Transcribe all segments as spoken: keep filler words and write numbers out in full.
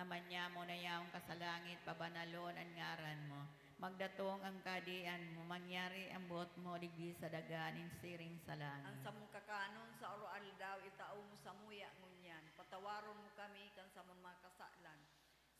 Ama nyamo na yaon ka sa langit, pabanalon an ngaran mo. Magdatong ang kahadean mo, mangyari ang boot mo digdi sa daga nin siring sa langit. An samong kakanon sa aroaldaw, itao mo samuya ngunyan. Patawaron mo kami kan samong mga kasalan,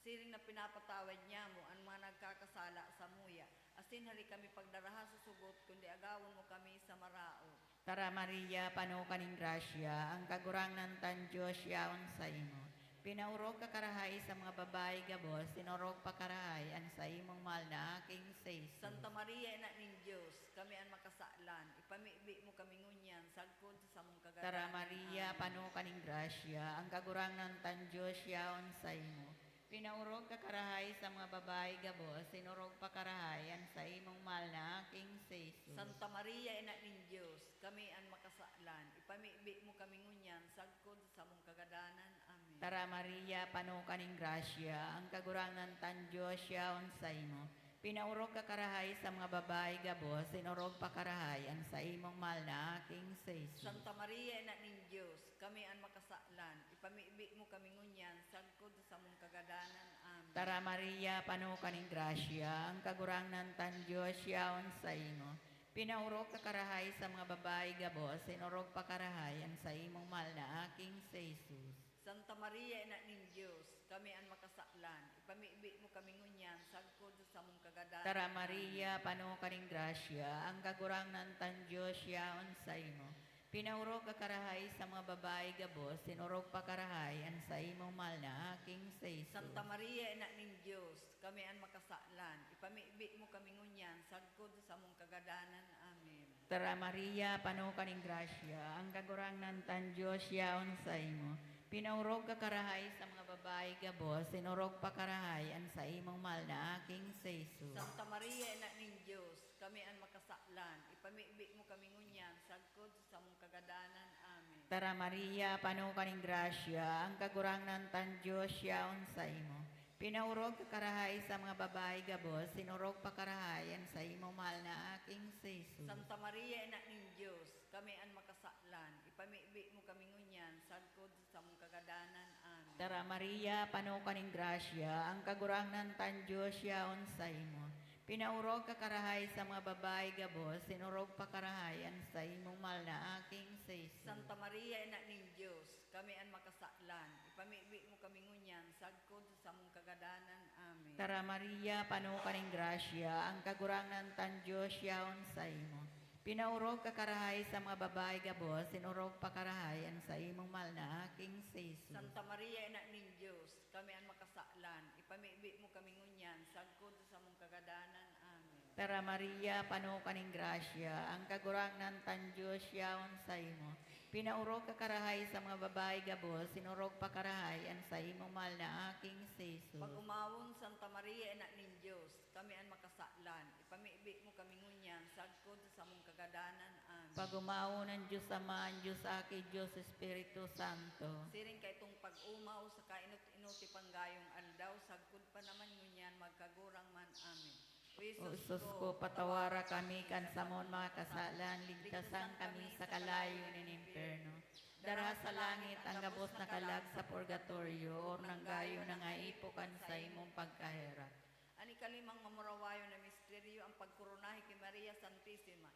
siring na pinapatawad nyamo an mga nagkakasala samuya. Asin hali kami pagdaraha sa sugot, kundi agawon mo kami sa maraot. Tara, Maria, pano ka nin grasya, ang Kagurangnan kan Dios yaon saimo. Pinaorog ka karahay sa mga babayi gabos, asin orog pa karahay an saimong mahal na aking si Jesus. Santa Maria, Ina nin Dios, kami an makasalan, ipamibi mo kami ngunyan sagkod sa samong kagadanan. Tara, Maria, Amen. Pano ka nin grasya, ang Kagurangnan kan Dios yaon saimo. Pinaorog ka karahay sa mga babayi gabos, asin orog pa karahay an saimong mahal na aking si Jesus. Santa Maria, Ina nin Dios, kami an makasalan, ipamibi mo kami ngunyan sagkod sa samong kagadanan. Amen. Tara, Maria, pano ka nin grasya, ang Kagurangnan kan Dios yaon saimo. Pinaorog ka karahay sa mga babayi gabos, asin orog pa karahay an saimong mahal na aking si Jesus. Santa Maria, Ina nin Dios, kami an makasalan, ipamibi mo kami ngunyan sagkod sa samong kagadanan. Amen. Tara, Maria, pano ka nin grasya, ang Kagurangnan kan Dios yaon saimo. Pinaorog ka karahay sa mga babayi gabos, asin orog pa karahay an saimong mahal na aking si Jesus. Santa Maria, Ina nin Dios, kami an makasalan, ipamibi mo kami ngunyan sagkod sa samong kagadanan. Tara, Maria, pano ka nin grasya, ang Kagurangnan kan Dios yaon saimo. Pinaorog ka karahay sa mga babayi gabos, asin orog pa karahay an saimong mahal na aking si Jesus. Santa Maria, Ina nin Dios, kami an makasalan, ipamibi mo kami ngunyan sagkod sa samong kagadanan. Amen. Tara, Maria, pano ka nin grasya, ang Kagurangnan kan Dios yaon saimo. Pinaorog ka karahay sa mga babayi gabos, asin orog pa karahay an saimong mahal na aking si Jesus. Santa Maria, Ina nin Dios, kami an makasalan, ipamibi mo kami ngunyan sagkod sa samong kagadanan. Amen. Tara, Maria, pano ka nin grasya, ang Kagurangnan kan Dios yaon saimo. Pinaorog ka karahay sa mga babayi gabos, asin orog pa karahay an saimong mahal na aking si Jesus. Santa Maria, Ina nin Dios, kami an makasalan, ipamibi mo kami ngunyan sagkod sa samong kagadanan. Amen. Tara, Maria, pano ka nin grasya, ang Kagurangnan kan Dios yaon saimo. Pinaorog ka karahay sa mga babayi gabos, asin orog pa karahay an saimong mahal na aking si Jesus. Santa Maria, Ina nin Dios, kami an makasalan, ipamibi mo kami ngunyan sagkod sa samong kagadanan. Amen. Tara, Maria, pano ka nin grasya, ang Kagurangnan kan Dios yaon saimo. Pinaorog ka karahay sa mga babayi gabos, asin orog pa karahay an saimong mahal na aking si Jesus. Santa Maria, Ina nin Dios, kami an makasalan, ipamibi mo kami ngunyan sagkod sa samong kagadanan. Amen. Tara, Maria, pano ka nin grasya, ang Kagurangnan kan Dios yaon saimo. Pinaorog ka karahay sa mga babayi gabos, asin orog pa karahay an saimong mahal na aking si Jesus. Pag-omawon, Santa Maria, Ina nin Dios, kami an makasalan, ipamibi mo kami ngunyan sagkod sa samong kagadanan. Amen. Pag-omawon an Dios Ama, an Dios Aki, Dios Espiritu Santo. Siring kaitong pag-omaw sa kainot-inoti panggayong aldaw, sagkod pa naman ngunyan, magkagurang man. Amen. O Jesus ko, patawara kami kan samon mga kasalan, ligtasan kami sa kalayo nin impyerno. Dara sa langit ang gabos na kalag sa purgatorio, orog nang gayo nangaipo kan saimong pagkaherak. An ikalimang mamurawayon na misteryo, ang pagkoronahe ki Maria Santisima.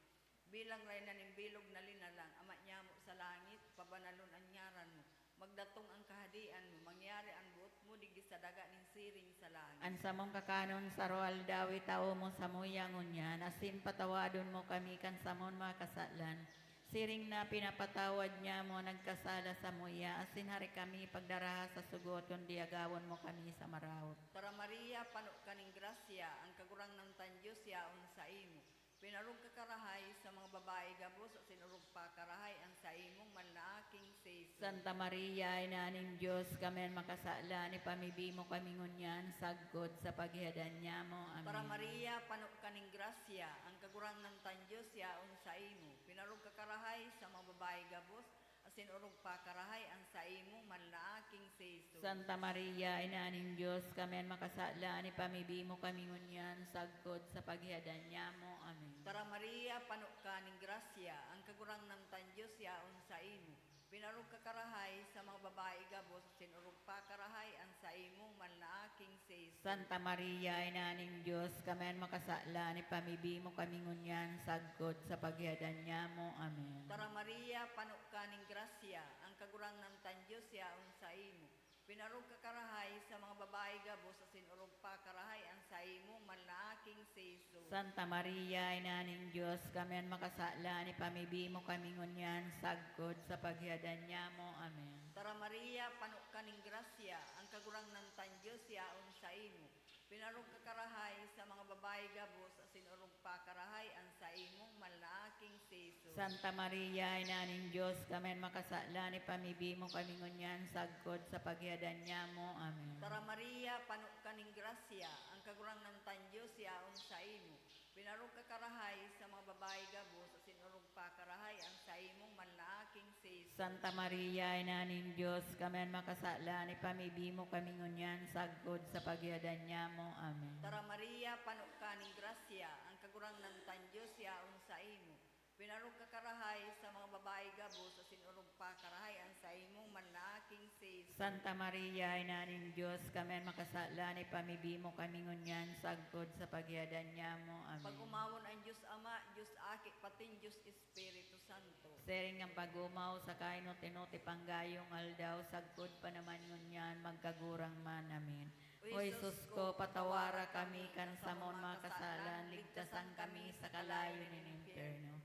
Bilang Reyna nin bilog na linalang, Ama nyamo sa langit, pabanalon an ngaran mo. Magdatong an kahadean mo, mangyari an boot mo digdi sa daga nin siring sa langit. An samong kakanon sa aroaldaw itao mo samuya ngunyan, asin patawadon mo kami kan samon mga kasalan, siring na pinapatawad nyamo an nagkasala samuya, asin hare kami pagdaraha sa sugot, kundi agawon mo kami sa maraot. Tara, Maria, pano ka nin grasya, ang Kagurangnan kan Dios yaon saimo. Pinaorog ka karahay sa mga babayi gabos, asin orog pa karahay an saimong mahal na aking si Jesus. Santa Maria, Ina nin Dios, kami an makasalan, ipamibi mo kami ngunyan sagkod sa paghihadan nyamo. Amen. Tara, Maria, pano ka nin grasya, ang Kagurangnan kan Dios yaon saimo. Pinaorog ka karahay sa mga babayi gabos, asin orog pa karahay an saimong mahal na aking si Jesus. Santa Maria, Ina nin Dios, kami an makasalan, ipamibi mo kami ngunyan sagkod sa paghihadan nyamo. Amen. Tara, Maria, pano ka nin grasya, ang Kagurangnan kan Dios yaon saimo. Pinarog ka karahay sa mga babayi gabos, asin orog pa karahay an saimong mahal na Aking si Jesus. Santa Maria, Ina nin Dios, kami an makasalan, ipamibi mo kami ngunyan sagkod sa paghihadan nyamo. Amen. Tara Maria, pano ka nin grasya, ang Kagurangnan kan Dios yaon saimo. Pinarog ka karahay sa mga babayi gabos, asin orog pa karahay an saimong mahal na Aking si Jesus. Santa Maria, Ina nin Dios, kami an makasalan, ipamibi mo kami ngunyan sagkod sa paghihadan nyamo. Amen. Tara Maria, pano ka nin grasya, ang Kagurangnan kan Dios yaon saimo. Pinarog ka karahay sa mga babayi gabos, asin orog pa karahay an saimong mahal na Aking si Jesus. Santa Maria, Ina nin Dios, kami an makasalan, ipamibi mo kami ngunyan sagkod sa paghihadan nyamo. Amen. Tara Maria, pano ka nin grasya, ang Kagurangnan kan Dios yaon saimo. Pinarog ka karahay sa mga babayi gabos, asin orog pa karahay an saimong mahal na Aking si Jesus. Santa Maria, Ina nin Dios, kami an makasalan, ipamibi mo kami ngunyan sagkod sa paghihadan nyamo. Amen. Tara Maria, pano ka nin grasya, ang Kagurangnan kan Dios yaon saimo. Pinarog ka karahay sa mga babayi gabos, asin orog pa karahay an saimong mahal na Aking si Jesus. Santa Maria, Ina nin Dios, kami an makasalan, ipamibi mo kami ngunyan sagkod sa paghihadan nyamo. Amen. Pag-omawon an Dios Ama, Dios Aki, patin Dios Espiritu Santo. Siring an pag-omaw, saka inot-inot, ipanggayong aldaw, sagkod pa naman ngunyan, magkagurang man. Amen. O Jesus ko, patawara kami kan samon mga kasalan, ligtasan kami sa kalayo nin impyerno.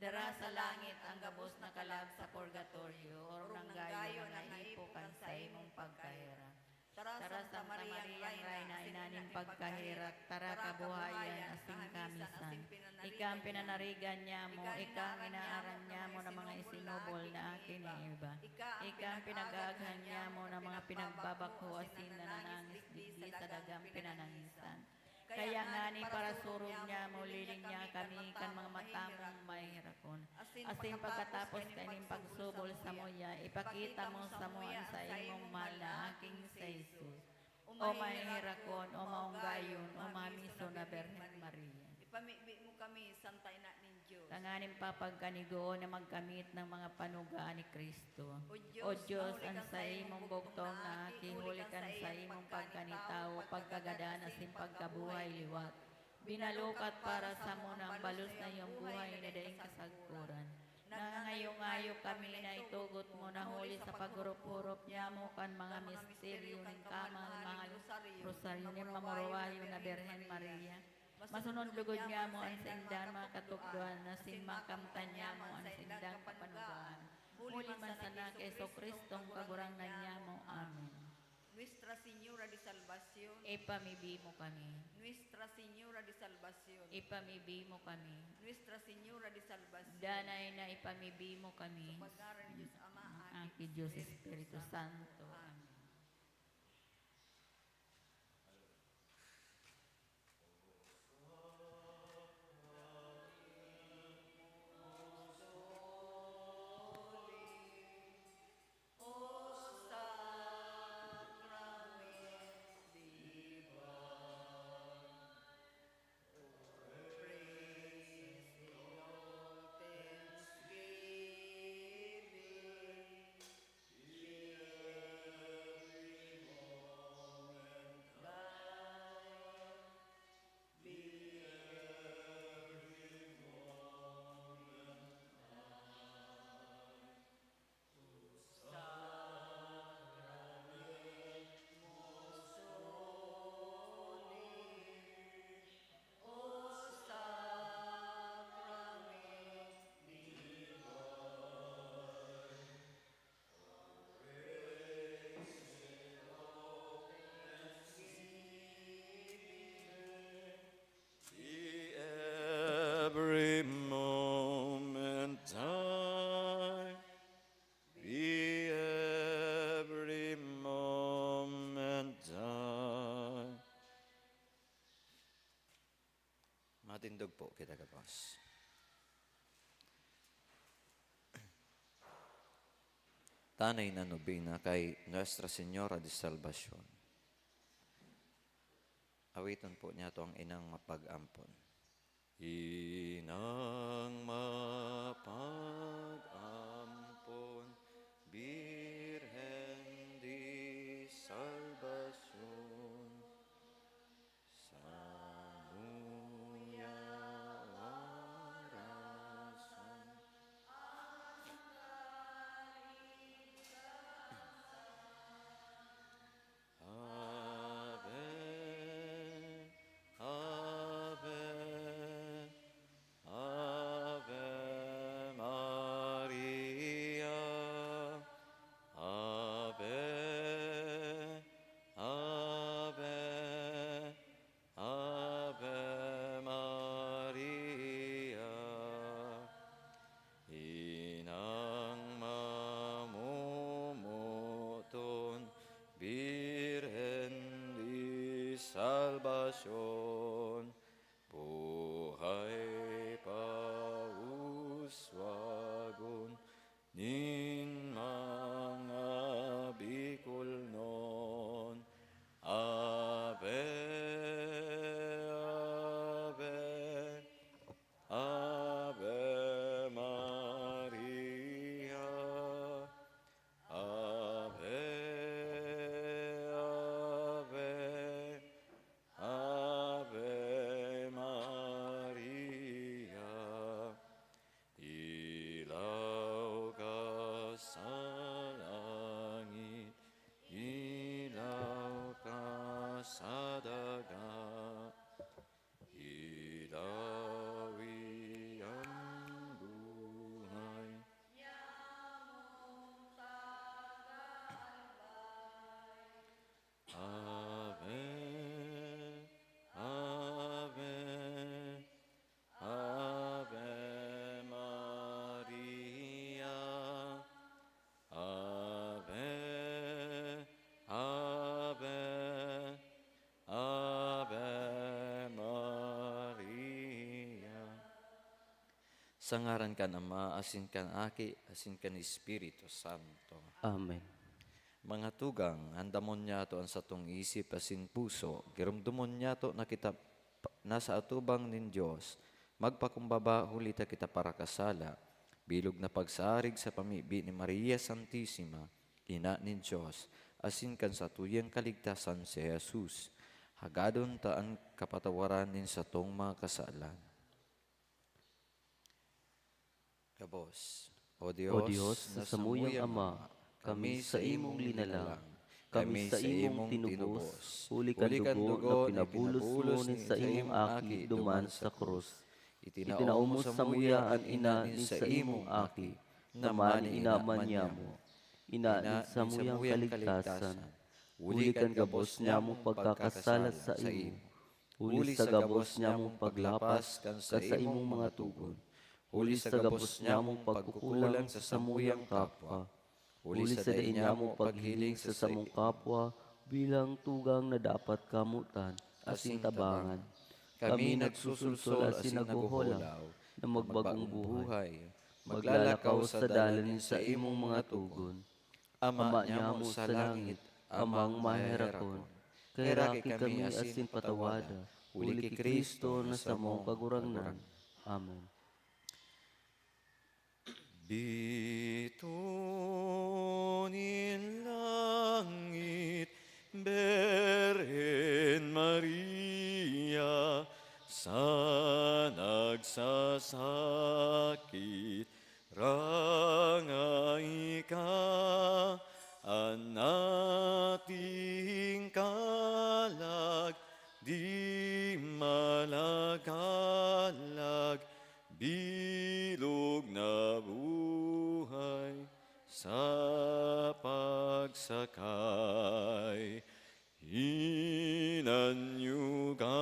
Dara sa langit an gabos na kalag sa purgatorio, orog nanggayo an naipo kan saimong pagkaherak. Tara, Santa Maria, an Rayna, ina nin pagkaherak, tara, kabuhayan asin kamisan. Ika an pinanarigan nyamo, ika an inaaran nyamo na mga isinubol na aki ni Eva. Ika an pinag-aaghan nyamo na mga pinagbabakho asin nananangis digdi sa dagang pinanangisan. Kaya ngani, parasurog nyamo, lilinyaha kami kan mga mata mong maheherakon. Asin pagkatapos kaining pagsubol samuya, ipakita mo samuya an saimong mahal na Aking si Jesus. O maheherakon, o maunggayon, o mamiso na Birhen Maria. Ipamibi mo kami, Santa Ina nin Dios. Tanganing papagkanigoon na magkamit ng mga panuga ni Cristo. O Dios, an saimong bugtong na aki, huli kan saimong pagkanitawo, pagkagadan asin pagkabuhay liwat, binalukat para samo na an balos na iyong buhay na daing kasagkoran. Nangangayo-ngayo kami na itugot mo na huli sa paghurup-hurup nyamo kan mga misteryo nin kamahal-mahal rosaryo nin Mamurawayon na Birhen Maria. Masunod lugod nyamo an saindang mga katukdoan asin makamtan nyamo an saindang kapanugaan. Huli man sana ki Jesu-Cristo an Kagurangnan nyamo. Amen. Nuestra Señora de Salvacion. Ipamibi mo kami. Nuestra Señora de Salvacion. Ipamibi mo kami. Nuestra Señora de Salvacion. Danay na ipamibi mo kami. Sa pangaran ni Dios Ama, Aki, Dios Espiritu Santo. Amen. Be every moment thine. Be every moment thine. Matindog po kita gabos. Tanay na nobena kay Nuestra Señora de Salvacion. Awiton po niyato ang Inang Mapag-ampon. Inang Mapag-ampon, Salbasyon, buhay pauswagon nin mga Bicolnon. Ave, Ave, Ave Maria. Ave, Ave, Ave Maria. Ilaw ka sa langit, ilaw ka sa daga, ilawi ang buhay. Ave, Ave, Ave Maria. Ave, Ave, Ave Maria. Sa ngaran kan Ama, asin kan Aki, asin kan Espiritu Santo. Amen. Mga tugang, andamon niyato an satong isip asin puso, giromdomon niyato na kita pa-, nasa atubang nin Dios, magpakumbaba huli ta kita parakasala, bilog na pagsarig sa pamibi ni Maria Santisima, Ina nin Dios, asin kan satuyang kaligtasan si Jesus. Hagadon ta an kapatawaran nin satong mga kasalan. Gabos. O Dios, O Dios, na sa samuyang samuyang Ama, Ama, kami kami sa sa imong imong linalang, linalang, kami kami sa sa imong imong tinubos, tinubos, huli kan huli kan dugo dugo na na pinabulos pinabulos mo nin nin sa imong saimong Aki Aki duman duman sa sa krus. Itinao mo samuya an ina nin sa imong Aki, na maniina man niamo. Ina nin samuyang kaligtasan, huli kan gabos niamong pagkakasala sa imo, huli sa gabos niamong paglapas kan saimong mga togon, huli sa gabos niamong pagkukulang sa samuyang kapwa, huli sa dai niamo paghiling sa samong kapwa bilang tugang na dapat kamotan asin tabangan. Kami nagsusulsol asin naghoholaw na magbagong buhay, maglalakaw sa dalan nin saimong mga togon. Ama niamo sa langit, Amang maherakon, kaheraki kami asin patawada, huli ki Cristo na samong Kagurangnan. Amen. Bito nin langit, Birhen Maria, sa nagsasakit, rangay ka, an nating kalag, di malagalag, bilog na buhay sa pagsakay. Hinanyuga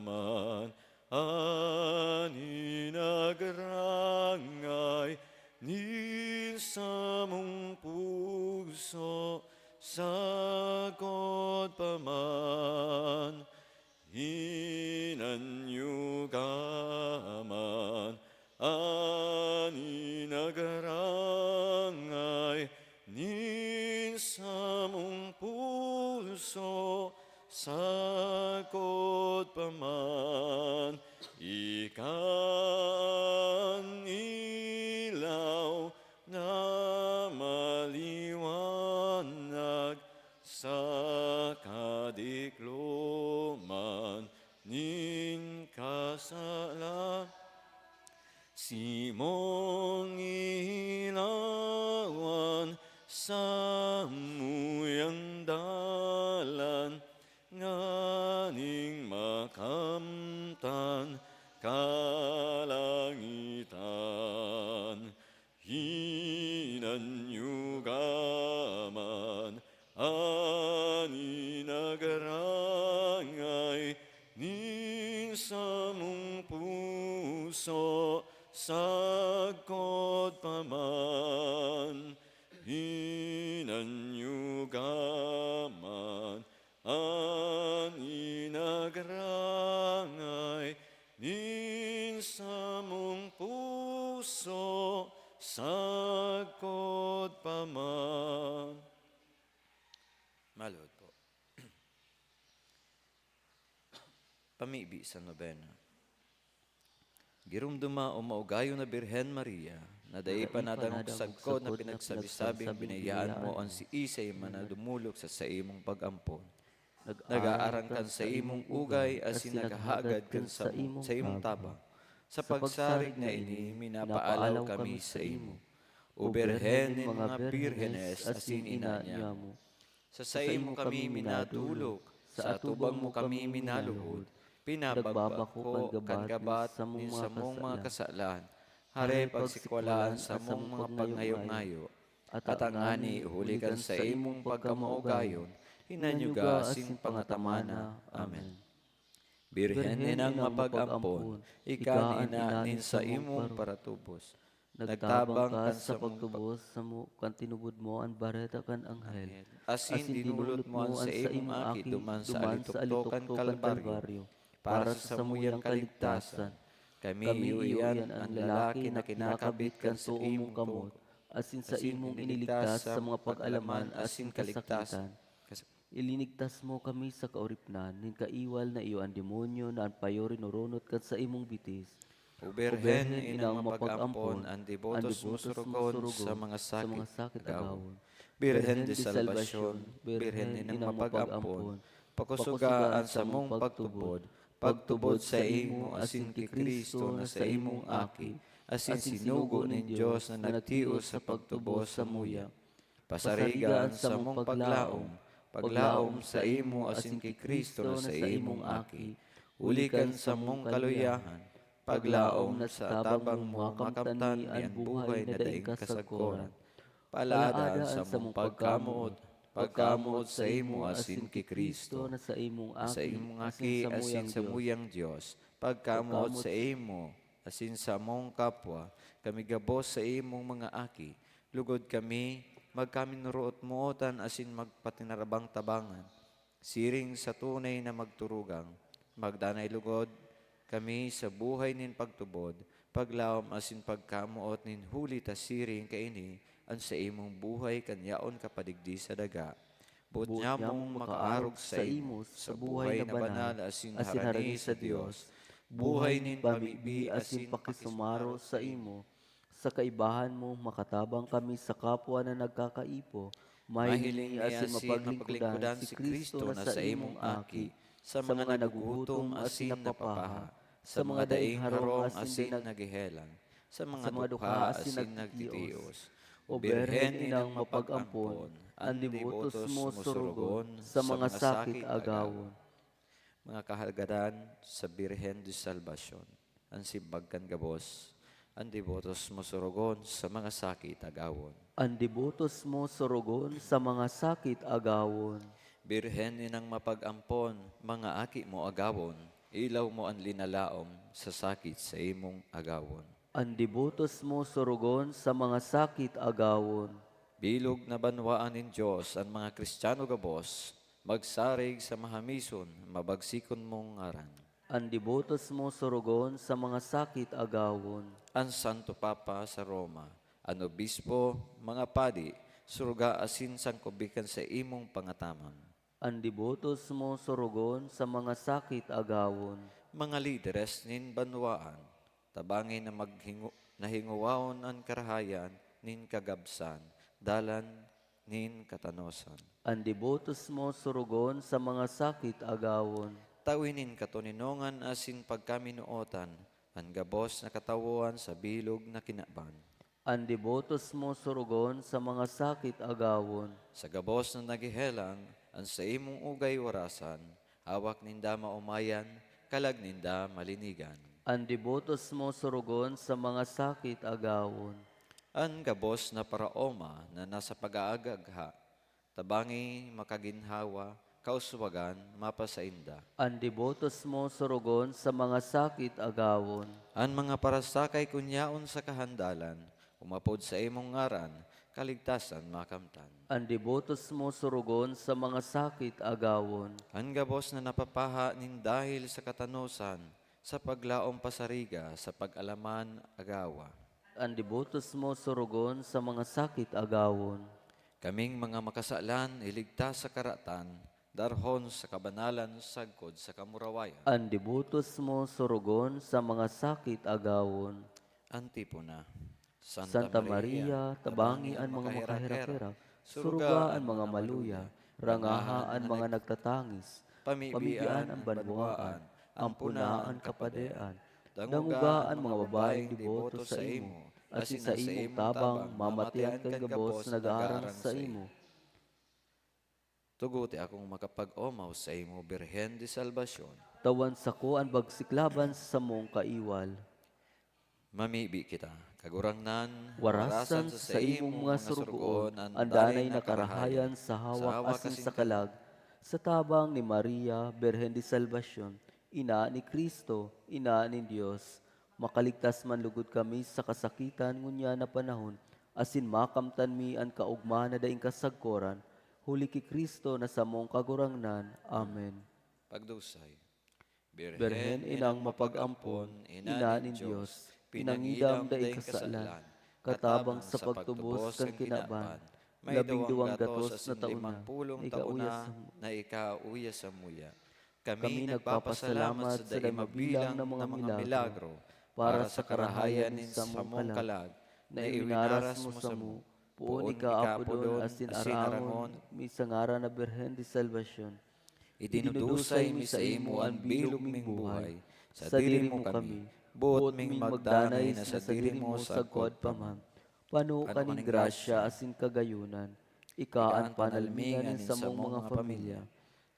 man an inagrangay nin samong puso, sagkod pa man. Hinanyuga man an inagrangay nin samong puso, sagkod pa man. Ika an ilaw na maliwanag sa kadikloman nin kasalan. Simong ilawan samuyang dalan, nganing makamtan kalangitan. Hinanyuga man an inagrangay nin samong puso, sagkod pa man. Hinanyuga man an ina- Sagkod pa man. Maluhod po. Pamibi sa nobena. Giromdoma, O maugayon na Birhen Maria, na dai pa nadangog sagkod na pinagsabi-sabing binayaan mo an siisay man na dumolok sa saimong pag-ampon. Nag-aaram kan saimong ugay asin naghahagad kan sa-, saimong tabang. Sa pagsarig na ini, minapaalaw kami saimo. O Birhen nin mga birhenes asin ina niamo, sa saimo kami minadolok, sa atubang mo kami minaluhod, pinagbabako kan gabat nin samong mga kasalan, hare pagsikwalaan samong mga pagngayo-ngayo, at ngani huli kan saimong pagkamaugayon, hinanyuga asin pangatamana. Amen. Birhen inang mapag-ampon, ika an ina nin saimong paratubos. Nagtabang ka sa pagtubos samo kan tinubod mo an bareta kan anghel, asin dinulot mo an saimong aki duman sa alitoktok kan Kalbaryo para sa samuyang kaligtasan. Kami iyo iyan an lalaki na kinakabit kan saimong kamot, asin saimong iniligtas sa mga pag-alaman asin kaligtasan. Ilinigtas mo kami sa kaoripnan nin kaiwal na iyo an demonyo na an payo rinurunot kan saimong bitis. O Birhen, inang mapag-ampon, an debotos mo surugon sa mga sakit agawon. Birhen de Salvacion, Birhen inang mapag-ampon, pakusuga an samong pagtubod, pagtubod saimo asin ki Cristo na saimong Aki, asin sinugo nin Dios na nagtios sa pagtubos samuya. Pasariga an samong paglaom, paglaom saimo asin ki Cristo na saimong Aki, huli kan samong kaluyahan, paglaom na sa tabang mo makamtan mi an buhay na daing kasagkoran. Palaada an samong pagkamoot, pagkamoot saimo asin ki Cristo na saimong Aki, asin samuyang Dios, pagkamoot saimo asin samong kapwa, kami gabos saimong mga aki, lugod kami magkaminuroot-mootan asin magpatinarabang-tabangan, siring sa tunay na magturugang. Magdanay lugod kami sa buhay nin pagtubod, paglaom asin pagkamoot nin huli ta siring kaini an saimong buhay kan yaon ka pa digdi sa daga. Boot nyamong makaarog saimo sa buhay na banal asin harani sa Dios, buhay nin pamibi asin pakisumaro saimo. Sa kaibahan mo, makatabang kami sa kapwa na nagkakaipo, mahiling asin mapaglingkodan si Cristo na saimong Aki, sa mga nagugutom asin napapaha, sa mga daing harong asin naghehelang, sa mga dukha asin nagtitios. O Birhen inang mapag-ampon, an debotos mo surugon sa mga sakit agawon. Mga kahagadan sa Birhen de Salvacion, an simbag kan gabos, an debotos mo surugon sa mga sakit agawon. An debotos mo surugon sa mga sakit agawon. Birhen inang mapag-ampon, mga aki mo agawon, ilaw mo an linalaom sa sakit saimong agawon. An debotos mo surugon sa mga sakit agawon. Bilog na banwaan nin Dios an mga Kristiyano gabos, magsarig sa mahamison, mabagsikon mong ngaran. An debotos mo surugon sa mga sakit agawon. An Santo Papa sa Roma, an obispo, mga padi, suruga asin sangkobi kan saimong pangataman. An debotos mo surugon sa mga sakit agawon. Mga lideres nin banwaan, tabangi na maghingu-, na hingowahon an karahayan nin kagabsan, dalan nin katanosan. An debotos mo surugon sa mga sakit agawon. Tawi nin katoninongan asin pagkaminootan an gabos na katawoan sa bilog na kinaban. An debotos mo surugon sa mga sakit agawon. Sa gabos na naghehelang, an saimong ugay warasan, hawak ninda maomayan, kalag ninda malinigan. An debotos mo surugon sa mga sakit agawon. An gabos na paraoma na nasa pag-aagagha, tabangi makaginhawa, kauswagan, mapasainda. An debotos mo surugon sa mga sakit agawon. An mga parasakay kun yaon sa kahandalan, umapod sa imong ngaran, kaligtasan makamtan. An debotos mo surugon sa mga sakit agawon. An gabos na napapaha nin dahil sa katanosan, sa paglaom pasariga, sa pag-alaman agawa. An debotos mo surugon sa mga sakit agawon. Kaming mga makasalan, iligtas sa karatan, darhon sa kabanalan sagkod sa kamurawayan. An debotos mo surugon sa mga sakit agawon. Antipona. Santa Maria, tabangi an mga makaherak-herak, suruga an mga maluya, rangaha an mga nagtatangis, pamibian an banwaan, ampona an kapadean, dangoga an mga babaeng deboto sa imo, asin sa imong tabang mamatean kan gabos na nag-aaram sa imo. Tuguti akong makapag-omaw sa imo, Birhen de Salvacion. Tawan sako an bagsiklaban sa samong kaiwal. Mamibi kita, Kagurangnan, Warasan sa saimong mga surugoon an danay na karahayan sa hawak asin sa kalag, sa tabang ni Maria, Birhen de Salvacion, ina ni Cristo, ina nin Dios. Makaligtas man lugod kami sa kasakitan ngunyan na panahon, asin makamtan mi an kaogma na daing kasagkoran, huli ki Cristo na samong Kagurangnan. Amen. Pagdusay. Birhen inang mapag-ampon, ina nin Dios, pinangidam daing kasalan, katabang sa pagtubos kan kinaban, labing duwang gatos na taon na, na ikauya sa na ikauya samuya. Kami nagpapasalamat sa dai mabilang na mga milagro para sa karahayan nin samong kalag na iwinaras mo samo, poon ikaapodon asin arangon mi sa ngaran na Birhen de Salvacion. Idinudusay mi saimo an bilog ming buhay. Sadiri mo kami, boot ming magdanay na sadiri mo sagkod pa man. Pano ka nin grasya asin kagayonan, ika an panalmingan nin samong mga pamilya.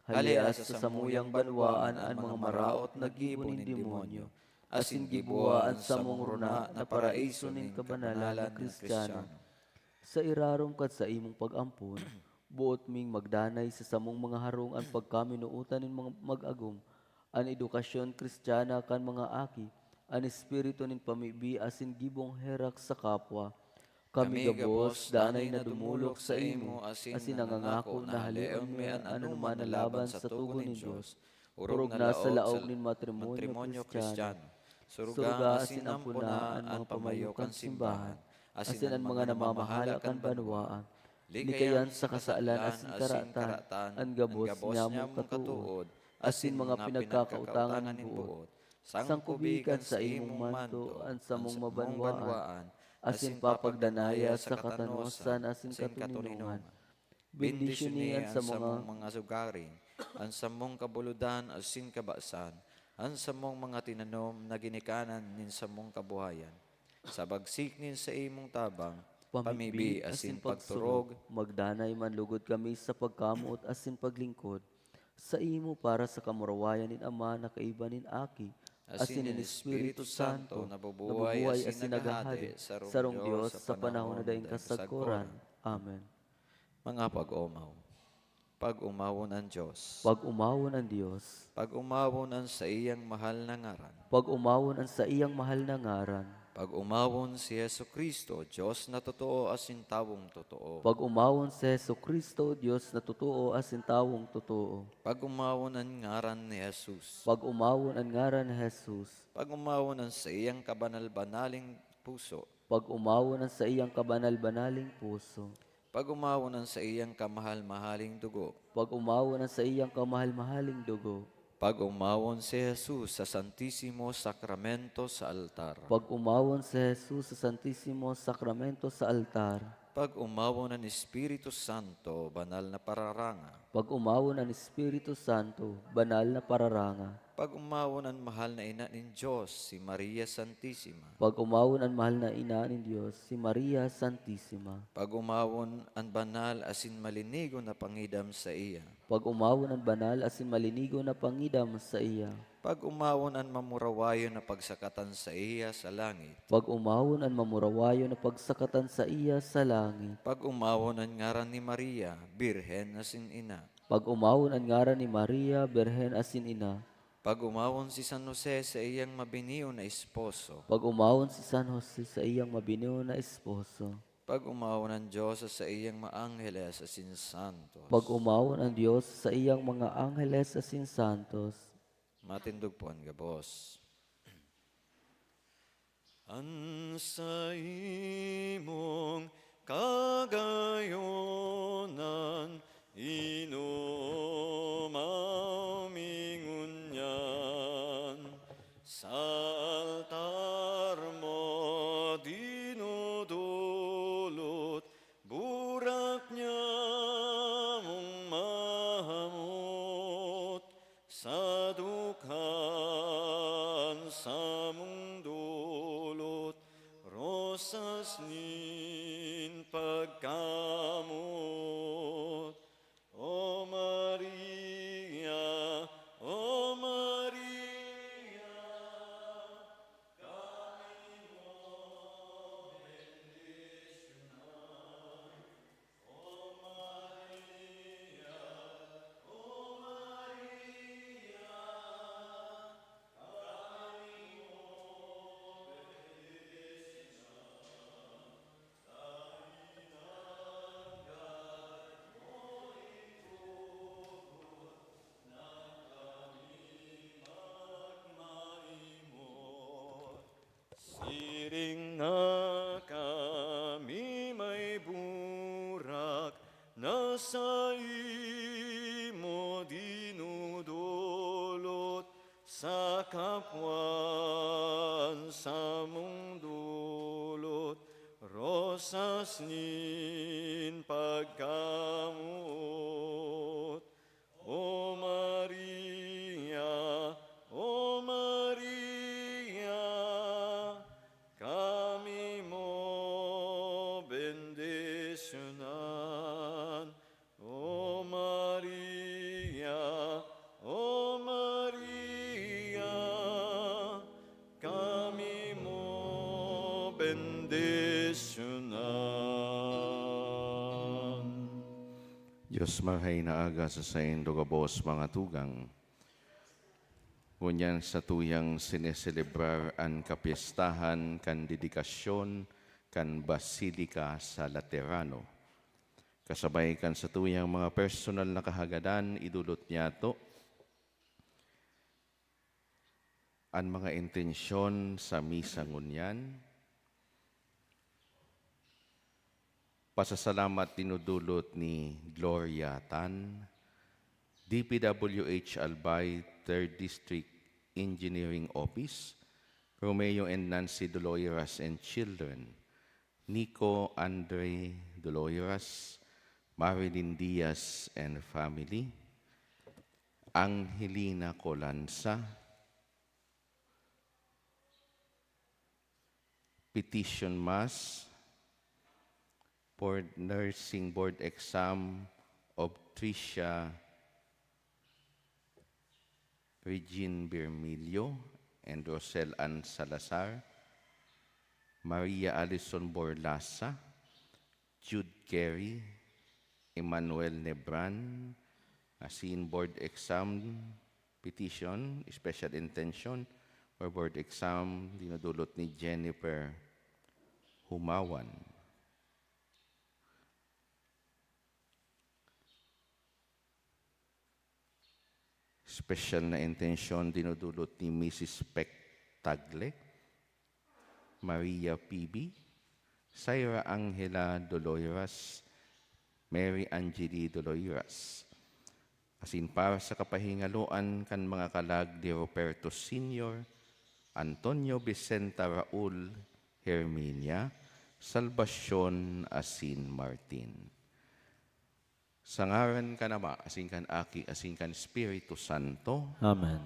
Hale sa samuyang banwaan an mga maraot na gibo nin demonyo, asin giboha an samong rona na paraiso nin kabanalan na Kristiyano. Sa irarom kan saimong pag-ampon, boot ming magdanay sa samong mga harong an pagkaminootan nin mga mag-agom, an edukasyon Kristiyana kan mga aki, an espiritu nin pamibi asin gibong herak sa kapwa. Kami gabos danay na dumolok saimo asin nangangako na haleon mi an anoman na laban sa tugon nin Dios, orog na sa laog nin matrimonyo Kristiyano. Suruga asin ampona an mga pamayo kan simbahan, asin an mga namamahala kan banwaan. Likayan sa kasalan asin karatan an gabos nyamong katood asin mga pinagkakautangan nin boot. Sangkubi kan saimong manto an samong mabanwaan, asin papagdanaya sa katanosan asin katoninongan. Bendisyoni an samong mga sugaring, an samong kabulodan asin kabasan, an samong mga tinanom na ginikanan nin samong kabuhayan. Sa bagsik nin saimong tabang, pamibi asin pagturog, magdanay man lugod kami sa pagkamoot asin paglingkod saimo para sa kamurawayan nin Ama na kaiba nin Aki asin nin Espiritu Santo, nabubuhay asin naghahade, sarong Dios sa panahon na daing kasagkoran. Amen. Mga pag-omaw. Pag-omawon an Dios. Pag-omawon an Dios. Pag-omawon an saiyang mahal na ngaran. Pag-omawon an saiyang mahal na ngaran. Pag-omawon si Jesu-Cristo, Dios na totoo asin tawong totoo. Pag-omawon si Jesu-Cristo, Dios na totoo asin tawong totoo. Pag-omawon an ngaran ni Jesus. Pag-omawon an ngaran ni Jesus. Pag-omawon an saiyang kabanal-banaling puso. Pag-omawon an saiyang kabanal-banaling puso. Pag-omawon an saiyang kamahal-mahaling dugo. Pag-omawon an saiyang kamahal-mahaling dugo. Pag-omawon si Jesus sa Santisimo Sakramento sa altar. Pag-omawon si Jesus sa Santisimo Sakramento sa altar. Pag-omawon an Espiritu Santo, banal na pararanga. Pag-omawon an Espiritu Santo, banal na pararanga. Pag-omawon an mahal na ina nin Dios, si Maria Santisima. Pag-omawon an mahal na ina nin Dios, si Maria Santisima. Pag-omawon an banal asin malinigon na pangidam saiya. Pag-omawon an banal asin malinigon na pangidam saiya. Pag-omawon an mamurawayon na pagsakatan saiya sa langit. Pag-omawon an mamurawayon na pagsakatan saiya sa langit. Pag-omawon an ngaran ni Maria, Birhen asin Ina. Pag-omawon an ngaran ni Maria, Birhen asin Ina. Pag-omawon si San Jose saiyang mabiniyon na esposo. Pag-omawon si San Jose saiyang mabiniyon na esposo. Pag-omawon an Dios sa saiyang mga angheles asin santos. Pag-omawon an Dios sa saiyang mga angheles asin santos. Matindog po an gabos. An saimong kagayonan, inumaw mi ngunyan. Sa altar mo dinudulot, burak nyamong mahamot. Sa dukhan samong dulot, rosas nin pagkamot. O Maria, O Maria, kami mo bendisyonan. O Maria, O Maria, kami mo bendisyonan. Siring na kami may burak na saimo dinudulot, sa kapwan samong dulot, rosas nin pagkamoot. O Maria, O Maria, kami mo bendisyonan. O Maria, O Maria, kami mo bendisyonan. Dios marhay na aga sa saindo gabos, mga tugang. Ngunyan satuyang sineselebrar an kapyestahan kan dedikasyon kan Basilica sa Laterano. Kasabay kan satuyang mga personal na kahagadan, idolot niyato an mga intensyon sa misa ngunyan. Pasasalamat dinudolot ni Gloria Tan, D P W H Albay, Third District Engineering Office, Romeo and Nancy Doloiras and children, Nico Andre Doloiras, Marilyn Diaz and family, Angelina Colanza, petition mass for nursing board exam of Tricia Regine Bermilio and Rosel Ann Salazar, Maria Alison Borlasa, Jude Carey, Emmanuel Nebran, asin board exam petition, special intention, or board exam, dinudulot ni Jennifer Humawan. Special na intensyon dinudulot ni Missus Peck Tagle, Maria P B, Syra Angela Doloiras, Mary Angeli Doloiras. Asin para sa kapahingaloan kan mga kalag ni Ruperto Senior, Antonio Vicenta Raul, Herminia, Salvacion asin Martin. Sa ngaran kan Ama, asin kan Aki, asin kan Espiritu Santo. Amen.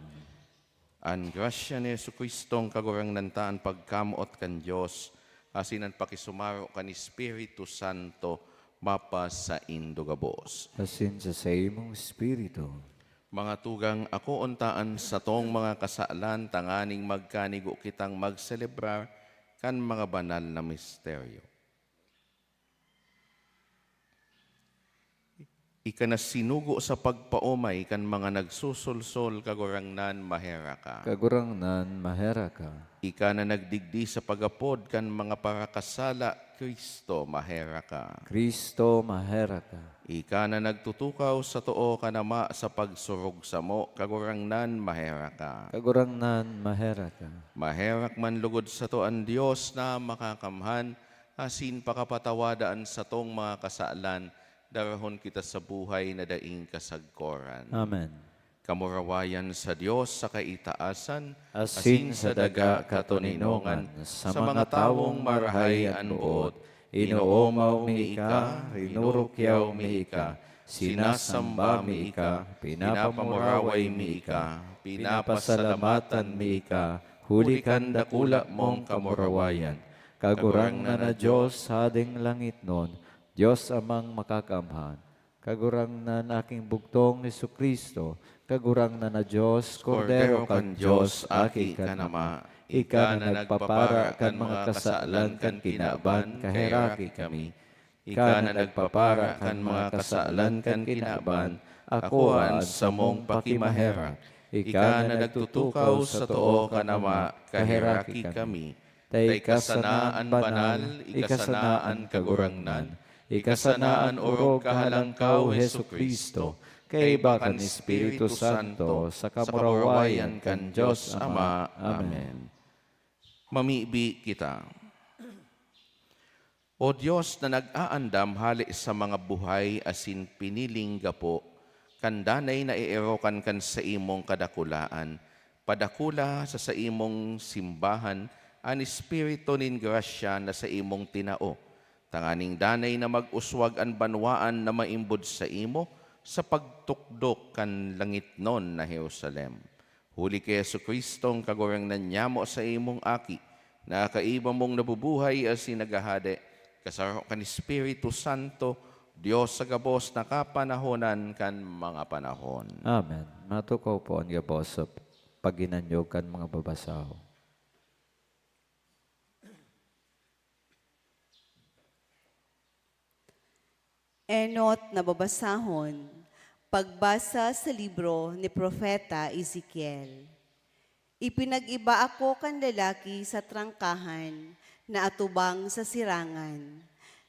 An grasya ni Jesu-Cristong Kagurangnan ta, an pagkamoot kan Dios, asin an pakisumaro kan Espiritu Santo, mapasaindo gabos. Asin sa saimong espiritu. Mga tugang, akoon ta an satong mga kasalan tanganing magkanigo kitang magselebrar kan mga banal na misteryo. Ika na sinugo sa pagpaomay kan mga nagsusulsol, Kagurangnan, maherak ka. Kagurangnan, maherak ka. Ika na nagdigdi sa pag-apod kan mga parakasala, Kristo, maherak ka. Kristo, maherak ka. Ika na nagtutukaw sa too kan Ama sa pagsurog samo, Kagurangnan, maherak ka. Kagurangnan, maherak ka. Maherak man lugod sato an Dios na makakamhan, asin pakapatawada an satong mga kasalan, darahon kita sa buhay na daing kasagkoran. Amen. Kamurawayan sa Dios sa kaitaasan, Asin sa daga katoninongan, sa mga tawong marahay an boot, inoomaw mi ika, rinurukyaw mi ika, sinasamba mi ika, pinapamuraway mi ika, pinapasalamatan mi ika, huli kan dakula mong kamurawayan. Kagurangnan na Dios, Hading langitnon, Dios Amang Makakamhan, Kagurangnan, Aking Bugtong Jesu-Cristo, Kagurangnan na Dios, Kordero kan Dios, Aki kan Ama, ika na nagpapara kan mga kasalan kan kinaban, kaheraki kami. Ika na nagpapara kan mga kasalan kan kinaban, akoa an samong pakimaherak. Ika na nagtutukaw sa too kan Ama, kaheraki kami. Ta ika sana an banal, ika sana an Kagurangnan, ika sana an orog kahalangkaw, Jesu-Cristo, kaiba kan Espiritu Santo, sa kamurawayan kan Dios Ama. Amen. Mamibi kita. O Dios na nag-aandam hale sa mga buhay asin piniling gapo kan danay na eerokan kan saimong kadakulaan, padakula sa saimong simbahan an espiritu nin grasya na saimong tinao, tanganing danay na mag-uswag an banwaan na maimbod saimo sa pagtukdo kan langitnon na Jerusalem. Huli ki Jesu-Cristong Kagurangnan nyamo, saimong Aki, na kaiba mong nabubuhay asin naghahade, kasaro kan Espiritu Santo, Dios sa gabos na kapanahonan kan mga panahon. Amen. Matukaw po an gabos sa paghinanyog kan mga babasahon. Enot na babasahon, pagbasa sa libro ni Propeta Ezekiel. Ipinag-iba ako kan lalaki sa trangkahan na atubang sa sirangan.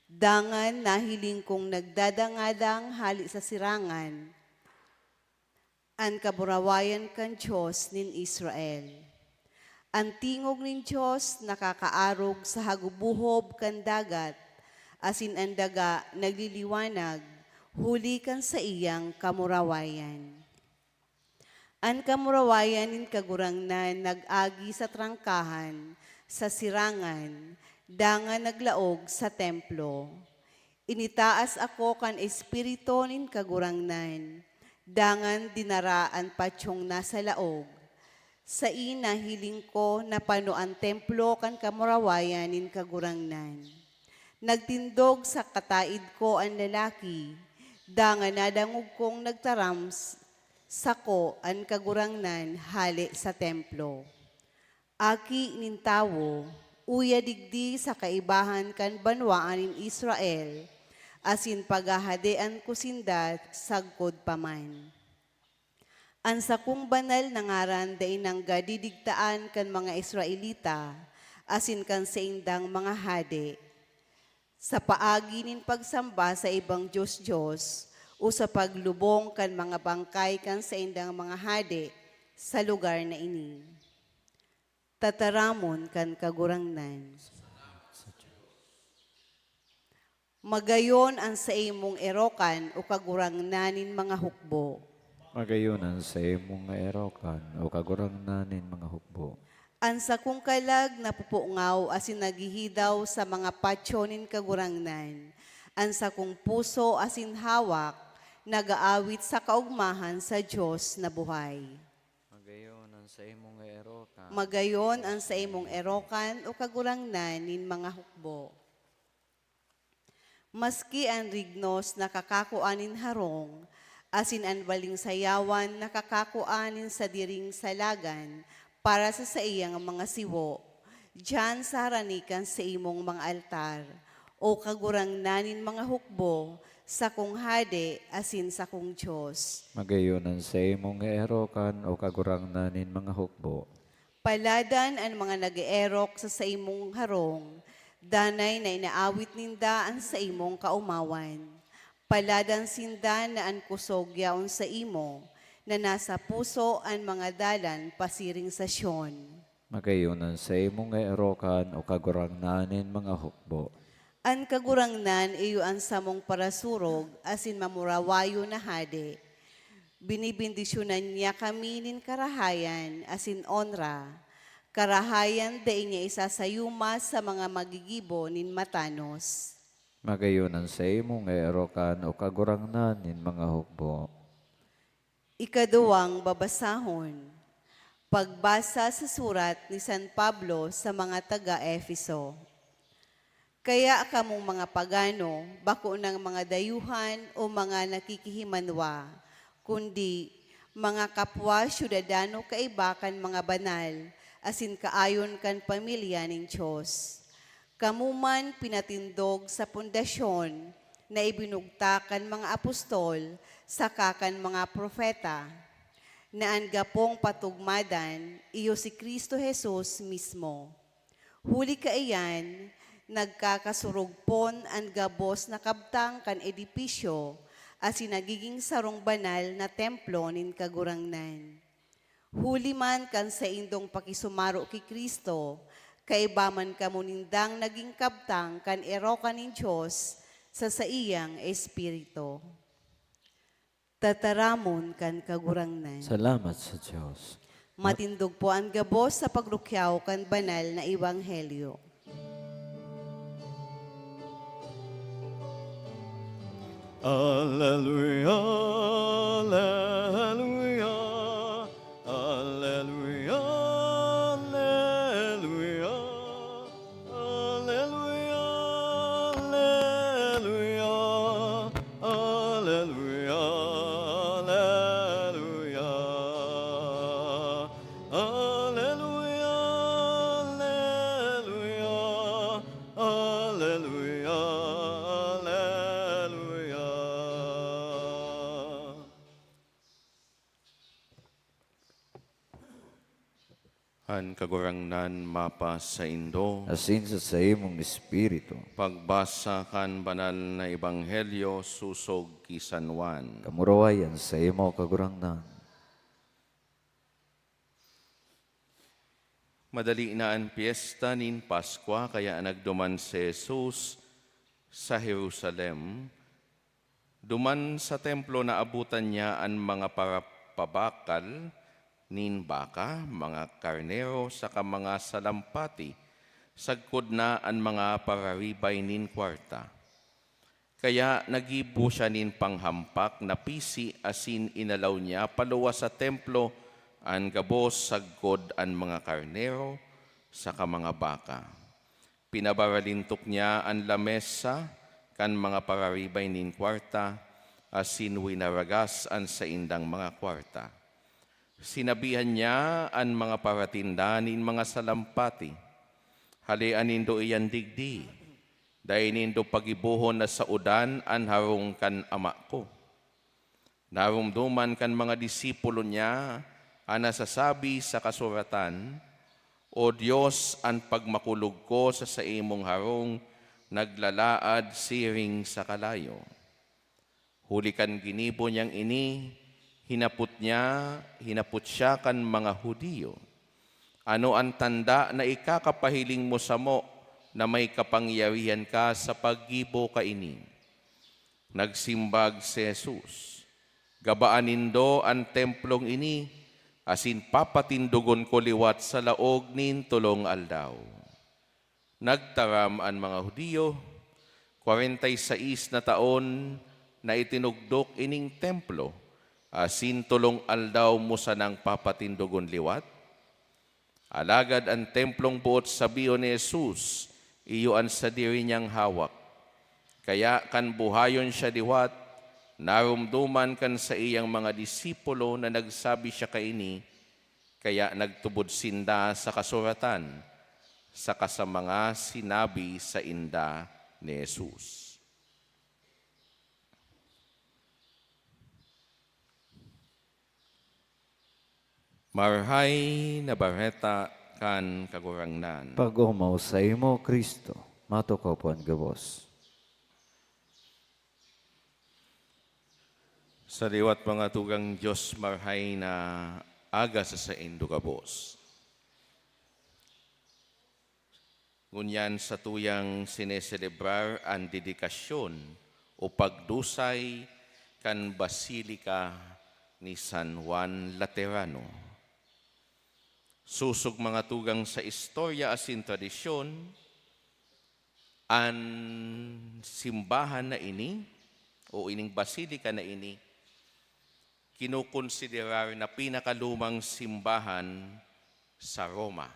Dangan nahiling kong nagdadangadang hale sa sirangan, an kamurawayan kan Dios nin Israel. An tingog nin Dios nakakaarog sa hagubohob kan dagat, asin an daga nagliliwanag huli kan saiyang kamurawayan. An kamurawayan nin Kagurangnan nag-agi sa trangkahan, sa sirangan, dangan naglaog sa templo. Initaas ako kan Espiritu nin Kagurangnan, dangan dinara an patyong nasa laog. Saen nahiling ko na pano an templo kan kamurawayan nin Kagurangnan. Nagtindog sa kataed ko an lalaki, dangan nadangog kong nagtaram s-, sako an Kagurangnan hale sa templo. "Aki nin tawo, uya digdi sa kaibahan kan banwaan nin Israel, asin paghahadean ko sinda sagkod pa man. An sakong banal na ngaran dai nanggad didigtaan kan mga Israelita asin kan saindang mga hade, sa paagi nin pagsamba sa ibang dios-dios o sa paglubong kan mga bangkay kan saindang mga hade sa lugar na ini." Tataramon kan Kagurangnan. Magayon an saimong erokan, o Kagurangnan nin mga hukbo. Magayon an saimong erokan, o Kagurangnan nin mga hukbo. An sakong kalag napupungaw asin naghihidaw sa mga patyo nin Kagurangnan. An sakong puso asin hawak nag-aawit sa kaogmahan sa Dios na buhay. Magayon an saimong erokan. Magayon an saimong erokan, o Kagurangnan nin mga hukbo. Maski an rignos nakakakua nin harong, asin an baling sayawan nakakakua nin sadiring salagan para sa saiyang mga siwo, diyan sa harani kan saimong mga altar, o Kagurangnan nin mga hukbo, sakong Hade asin sakong Dios. Magayon an saimong erokan, O Kagurangnan nin mga hukbo. Paladan an mga nag-eerok sa saimong harong, danay na inaawit ninda an saimong kaomawan. Paladan sinda na an kusog yaon saimo, na nasa puso an mga dalan pasiring sa Sion. Magayon an saimong erokan, O Kagurangnan nin mga hukbo. An Kagurangnan iyo an samong parasurog asin mamurawayon na Hade. Binibendisyonan niya kami nin karahayan asin onra. Karahayan dai niya isasayuma sa mga magigibo nin matanos. Magayon an saimong erokan, O Kagurangnan nin mga hukbo. Ikaduwang babasahon. Pagbasa sa surat ni San Pablo sa mga taga Efeso. Kaya kamong mga pagano, bako nang mga dayuhan o mga nakikihimanwa, kundi mga kapwa syudadano kaiba kan mga banal asin kaayon kan pamilya nin Dios. Kamo man pinatindog sa pundasyon na ibinugtak kan mga apostol saka kan mga propeta, na an gapong patugmadan iyo si Cristo Jesus mismo. Huli kaiyan, nagkakasurugpon an gabos na kabtang kan edipisyo asin nagigin sarong banal na templo nin Kagurangnan. Huli man kan saindong pakisumaro ki Cristo, kaiba man kamo nindang nagin kabtang kan erokan nin Dios sa saiyang Espiritu. Tataramon kan Kagurangnan. Salamat sa Dios. Matindog po an gabos sa pagrukyaw kan banal na ebanghelyo. Alleluia, alleluia, alleluia, alleluia. Alleluia, alleluia, alleluia, alleluia. Alleluia, alleluia, alleluia, alleluia. An Kagurangnan mapasaindo. Asin sa saimong espiritu. Pagbasa kan Banal na Ebanghelyo sosog ki San Juan. Kamurawayan saimo, Kagurangnan. Madali na an pyesta nin Paskwa, kaya nagduman si Jesus sa Jerusalem. Duman sa templo, naabotan niya an mga parapabakal nin baka, mga karnero, saka mga salampati, sagkod na an mga pararibay nin kwarta. Kaya naggibo siya nin panghampak na pisi asin inalaw niya paluwas sa templo an gabos sagkod an mga karnero saka mga baka. Pinabaralintok niya an lamesa kan mga pararibay nin kwarta asin winaragas an saindang mga kwarta. Sinabihan niya an mga paratinda nin mga salampati, "Halean nindo iyan digdi. Dai nindo pagibohon na saodan an harong kan Ama ko." Naromdoman kan mga disipulo niya an nasasabi sa kasuratan, "O Dios, an pagmakulog ko sa saimong harong naglalaad siring sa kalayo." Huli kan ginibo niyang ini, hinapot niya, hinapot siya kan mga Judio, "Ano an tanda na ikakapahiling mo samo na may kapangyarihan ka sa paggibo kaini?" Nagsimbag si Jesus, "Gabaan nindo an templong ini asin papatindogon ko liwat sa laog nin tolong aldaw." Nagtaram an mga Judio, "Kwarenta y seis na taon na itinugdok ining templo, asin tolong aldaw mo sanang papatindogon liwat?" Alagad an templong boot sabihon ni Jesus, iyo an sadiri niyang hawak. Kaya kan buhayon siya liwat, naromdoman kan saiyang mga disipulo na nagsabi siya kaini, kaya nagtubod sinda sa kasuratan saka sa mga sinabi sainda ni Jesus. Marahay na Bareta kan Kagurangnan. Pag-omaw saimo, Cristo. Matukaw po an gabos. Sa liwat, mga tugang, Dios, marahay na aga sa saindo gabos. Ngunyan satuyang sineselebrar an dedikasyon o pagdusay kan Basilika ni San Juan Laterano. Sosog, mga tugang, sa istorya asin tradisyon, an simbahan na ini o ining basilika na ini kinokonsiderar na pinakalumang simbahan sa Roma.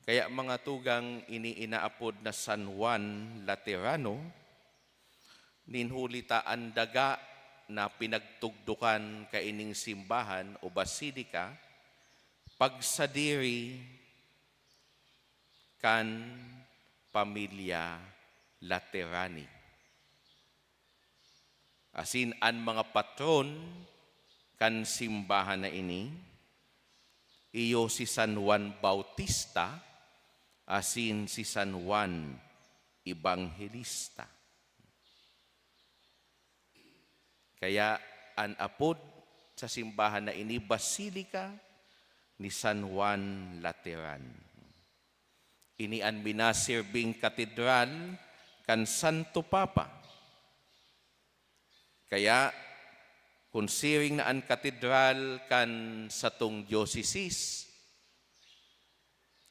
Kaya, mga tugang, ini inaapod na San Juan Laterano, nin huli ta an daga na pinagtugdokan kaining simbahan o basilika, pagsadiri kan pamilya Laterani. Asin an mga patron kan simbahan na ini, iyo si San Juan Bautista asin si San Juan Ebanghelista. Kaya an apod sa simbahan na ini, Basilika ni San Juan Lateran. Ini an minaserbing katedral kan Santo Papa. Kaya, kun siring na an katedral kan satong diosesis,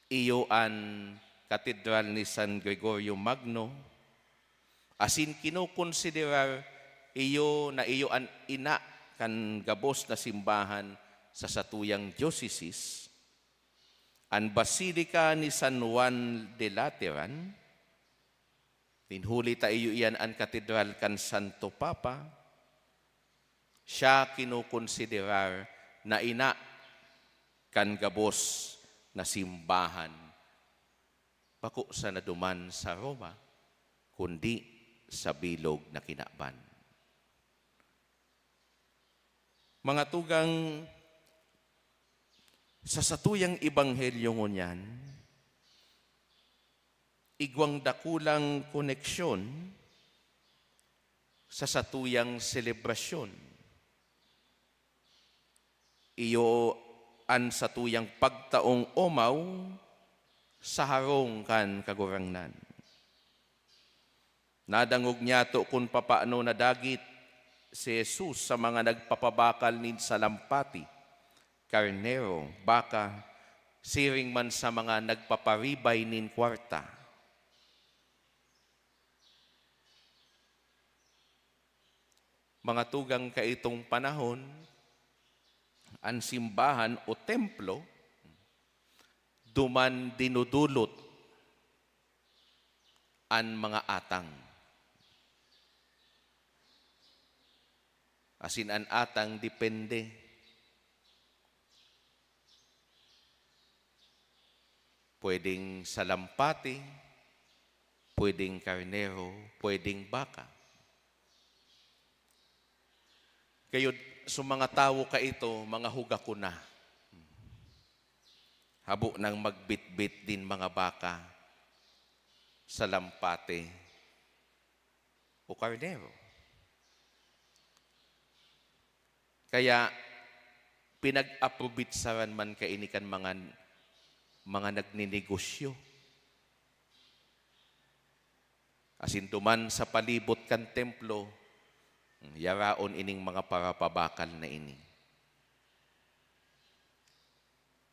iyo an katedral ni San Gregorio Magno, asin kinokonsiderar iyo na iyo an ina kan gabos na simbahan sa satuyang diosesis, an Basilika ni San Juan de Lateran, nin huli ta iyo iyan an katedral kan Santo Papa, siya kinokonsiderar na ina kan gabos na simbahan, bako sana duman sa Roma, kundi sa bilog na kinaban. Mga tugang, sa satuyang ebanghelyo ngunyan, igwang dakulang koneksyon sa satuyang selebrasyon. Iyo an satuyang pagtaong omaw sa harong kan Kagurangnan. Nadangog niyato kun papaano nadagit si Jesus sa mga nagpapabakal nin salampati, karnero, baka, siring man sa mga nagpaparibay nin kwarta. Mga tugang, kaitong panahon, an simbahan o templo, duman dinudulot an mga atang. Asin an atang depende. Pwedeng salampati, pwedeng karnero, pwedeng baka. Kayod, so mga tawo kaito, mga hugakuna. Habo nang magbitbit nin mga baka, salampati, o karnero. Kaya, pinag-aprobitsaran man kaini kan mga, mga nagninegosyo. Asin duman sa palibot kan templo, yaraon ining mga parapabakal na ini.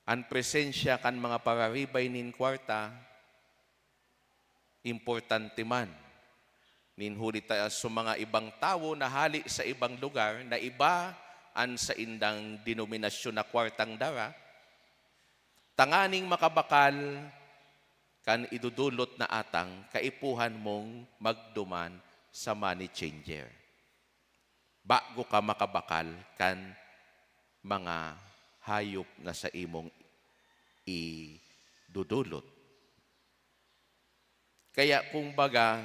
An presensya kan mga pararibay nin kwarta, importante man. Nin huli ta sa mga ibang tawo na hale sa ibang lugar na iba an saindang denominasyon na kwartang dara, tanganing makabakal kan idudulot na atang, kaipuhan mong magduman sa money changer bago ka makabakal kan mga hayop na saimong idudulot. Kaya, kung baga,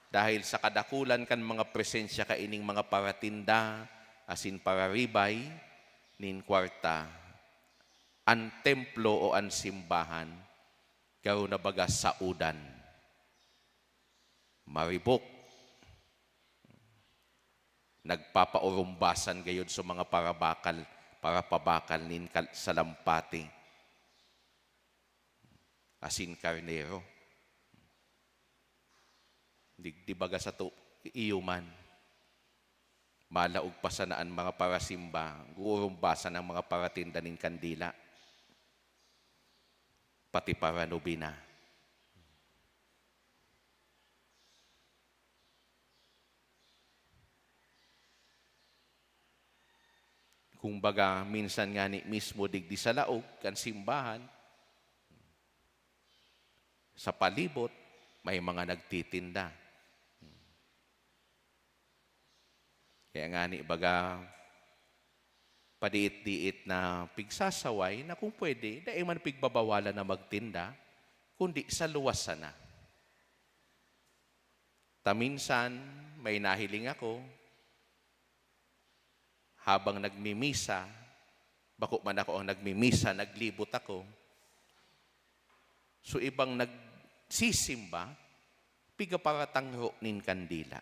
dahil sa kadakulan kan mga presensya kaining mga paratinda, asin pararibay nin kwarta, an templo o an simbahan garo na baga saodan. Maribok. Nagpapaurumbasan gayod sa mga parabakal, parapabakal nin kal-, salampati asin karnero. Digdi baga sato, iyo man. Malaog pa sana an mga parasimba, guurumbasan an mga paratinda nin kandila, pati paranobena. Kumbaga, minsan ngani mismo digdi sa laog kan simbahan, sa palibot, may mga nagtitinda. Kaya ngani, baga, padiit-diit na pigsasaway na kung pwede, dai man pigbabawalan na magtinda, kundi sa luwas sana. Ta minsan, may nahiling ako, habang nagmimisa, bako man ako ang nagmimisa, naglibot ako. So, ibang nagsisimba, pigaparatangro nin kandila.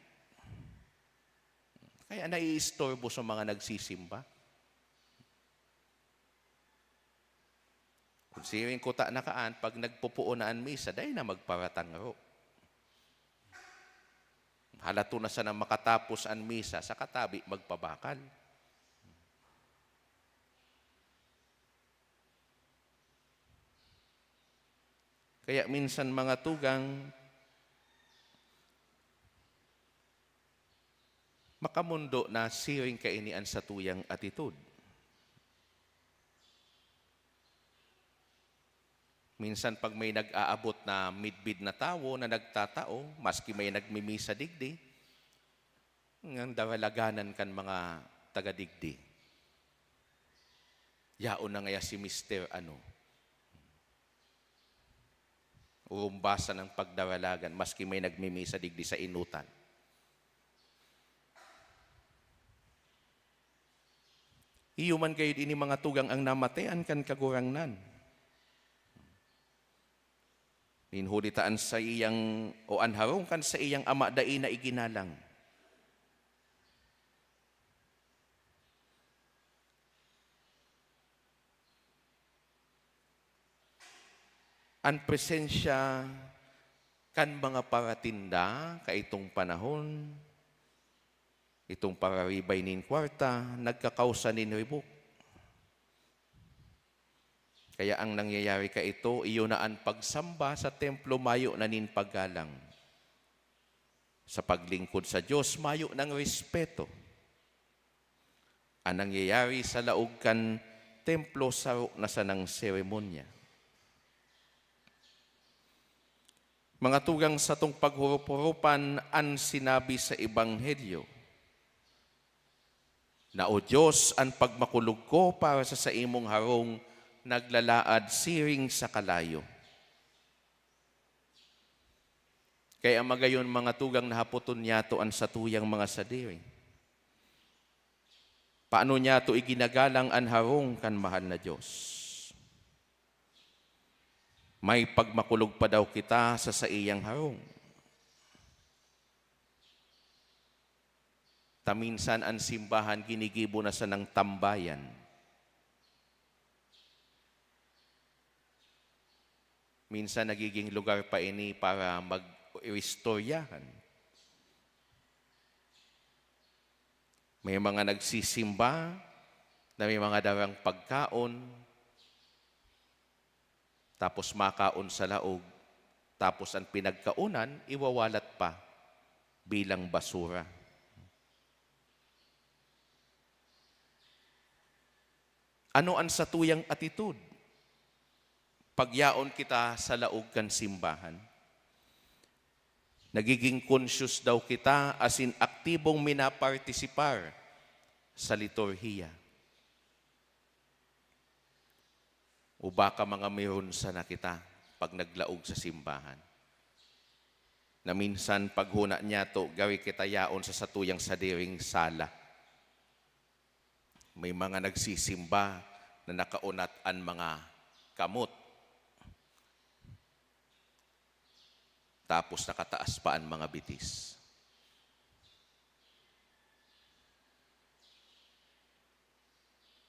Kaya naiistorbo sa mga nagsisimba. Kun siring kuta na kaan, pag nagpupuon na an misa, dai na magparatangro. Halato na sana makatapos an misa, saka tabi magpabakal. Kaya minsan, mga tugang, makamondo na siring kaini an satuyang atitod. Minsan, pag may nag-aabot na midbid na tawo na nagtatao, maski may nagmimisa digdi, ngang daralaganan kan mga taga digdi. Yaon na ngaya si Mister Ano. Urumbasan ang pagdaralagan, maski may nagmimisa digdi sa inutan. Iyo man gayud ini, mga tugang, ang namatian kan Kagurangnan. Nin huli ta an saiyang, o an harong kan saiyang Ama dai na iginalang. An presensya kan mga paratinda kaitong panahon, itong pararibay nin kwarta, nagkakausa nin ribok. Kaya ang nangyayari kaito, iyo na an pagsamba sa templo mayo na nin paggalang. Sa paglingkod sa Dios, mayo nang respeto. An nangyayari sa laog kan templo, saro na sanang seremonya. Mga tugang, satong paghurup-hurupan an sinabi sa Ebanghelyo, na, "O Dios, an pagmakulog ko para sa saimong harong naglalaad siring sa kalayo." Kaya magayon, mga tugang, nahapoton niyato an satuyang mga sadiri, paano niyato iginagalang an harong kan mahal na Dios? May pagmakulog pa daw kita sa saiyang harong? Ta minsan an simbahan ginigibo na sanang tambayan. Minsan nagiging lugar pa ini para mag-iristoryahan. May mga nagsisimba na may mga darang pagkaon, tapos makaon sa laog, tapos an pinagkaonan iwawalat pa bilang basura. Ano an satuyang atitod? Pagyaon kita sa laog kan simbahan, nagiging conscious daw kita asin aktibong minapartisipar sa liturhiya. O baka mga meron sana kita pag naglaog sa simbahan, na minsan paghona niyato, gari kita yaon sa satuyang sadiring sala. May mga nagsisimba na nakaunat an mga kamot, tapos nakataas pa an mga bitis.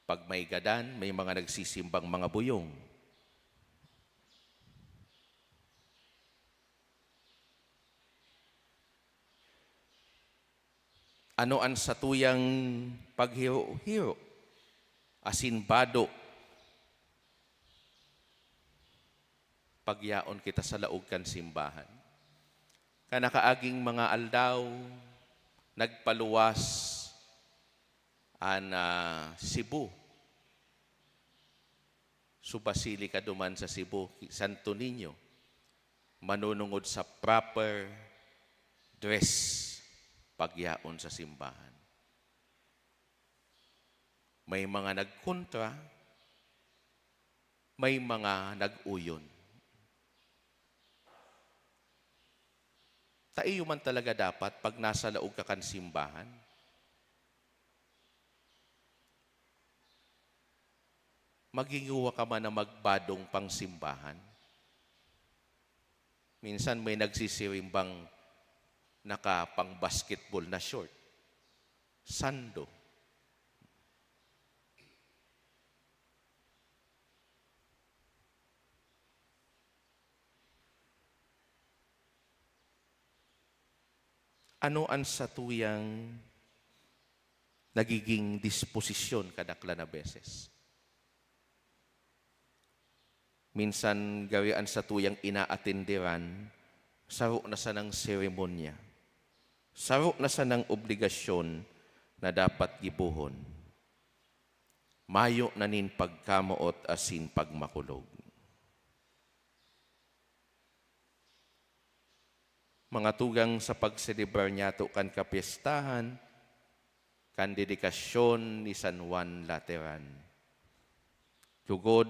Pag may gadan, may mga nagsisimbang mga buyong. Ano an satuyang paghiro-hiro asin bado pag yaon kita sa laog kan simbahan? Kan nakaaging mga aldaw, nagpaluwas an, ah, Cebu. So, Basilica duman sa Cebu, Santo Niño, manunungod sa proper dress pagyaon sa simbahan. May mga nagkontra, may mga nag-uyon. Ta iyo man talaga dapat pag nasa laog ka kan simbahan, maghingowa ka man na magbadong pangsimbahan. Minsan may nagsisirimbang nakapang-basketball na short, sando. Ano an satuyang nagiging disposisyon kadaklan na beses? Minsan, garo an satuyang inaatenderan, saro na sanang seremonya, saro na sanang obligasyon na dapat gibohon. Mayo na nin pagkamoot asin pagmakulog. Mga tugang, sa pagselebrar niyato kan kapyestahan kan dedikasyon ni San Juan Lateran, lugod,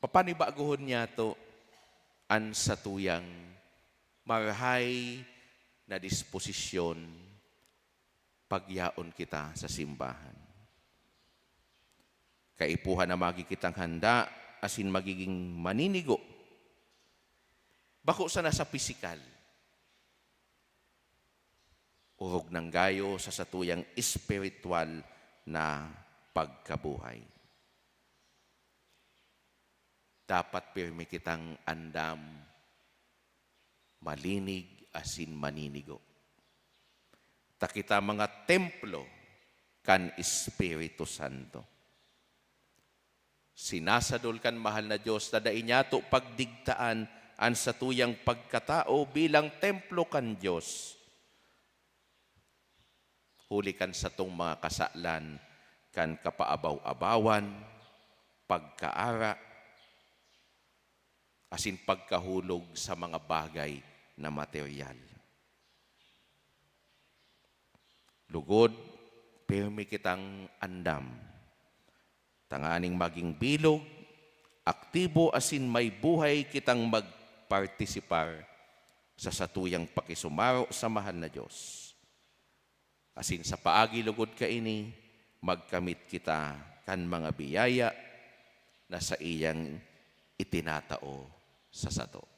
papanibagohon niyato an satuyang marahay na disposisyon pagyaon kita sa simbahan. Kaipuhan na magi kitang handa asin magiging maninigo, bako sana sa pisikal, orog nang gayo sa satuyang espiritual na pagkabuhay. Dapat pirmi kitang andam, malinig asin maninigo. Ta kita mga templo kan Espiritu Santo. Sinasadol kan mahal na Dios na dai niyato pagdigtaan an satuyang pagkatao bilang templo kan Dios, huli kan satong mga kasalan kan kapaabaw-abawan, pagkaara, asin pagkahulog sa mga bagay na materyal. Lugod, pirmi kitang andam, tanganing magin bilog, aktibo asin may buhay kitang magpartisipar sa satuyang pakisumaro sa mahal na Dios. Asin sa paagi lugod kaini, magkamit kita kan mga biyaya na saiyang itinatao sa sato.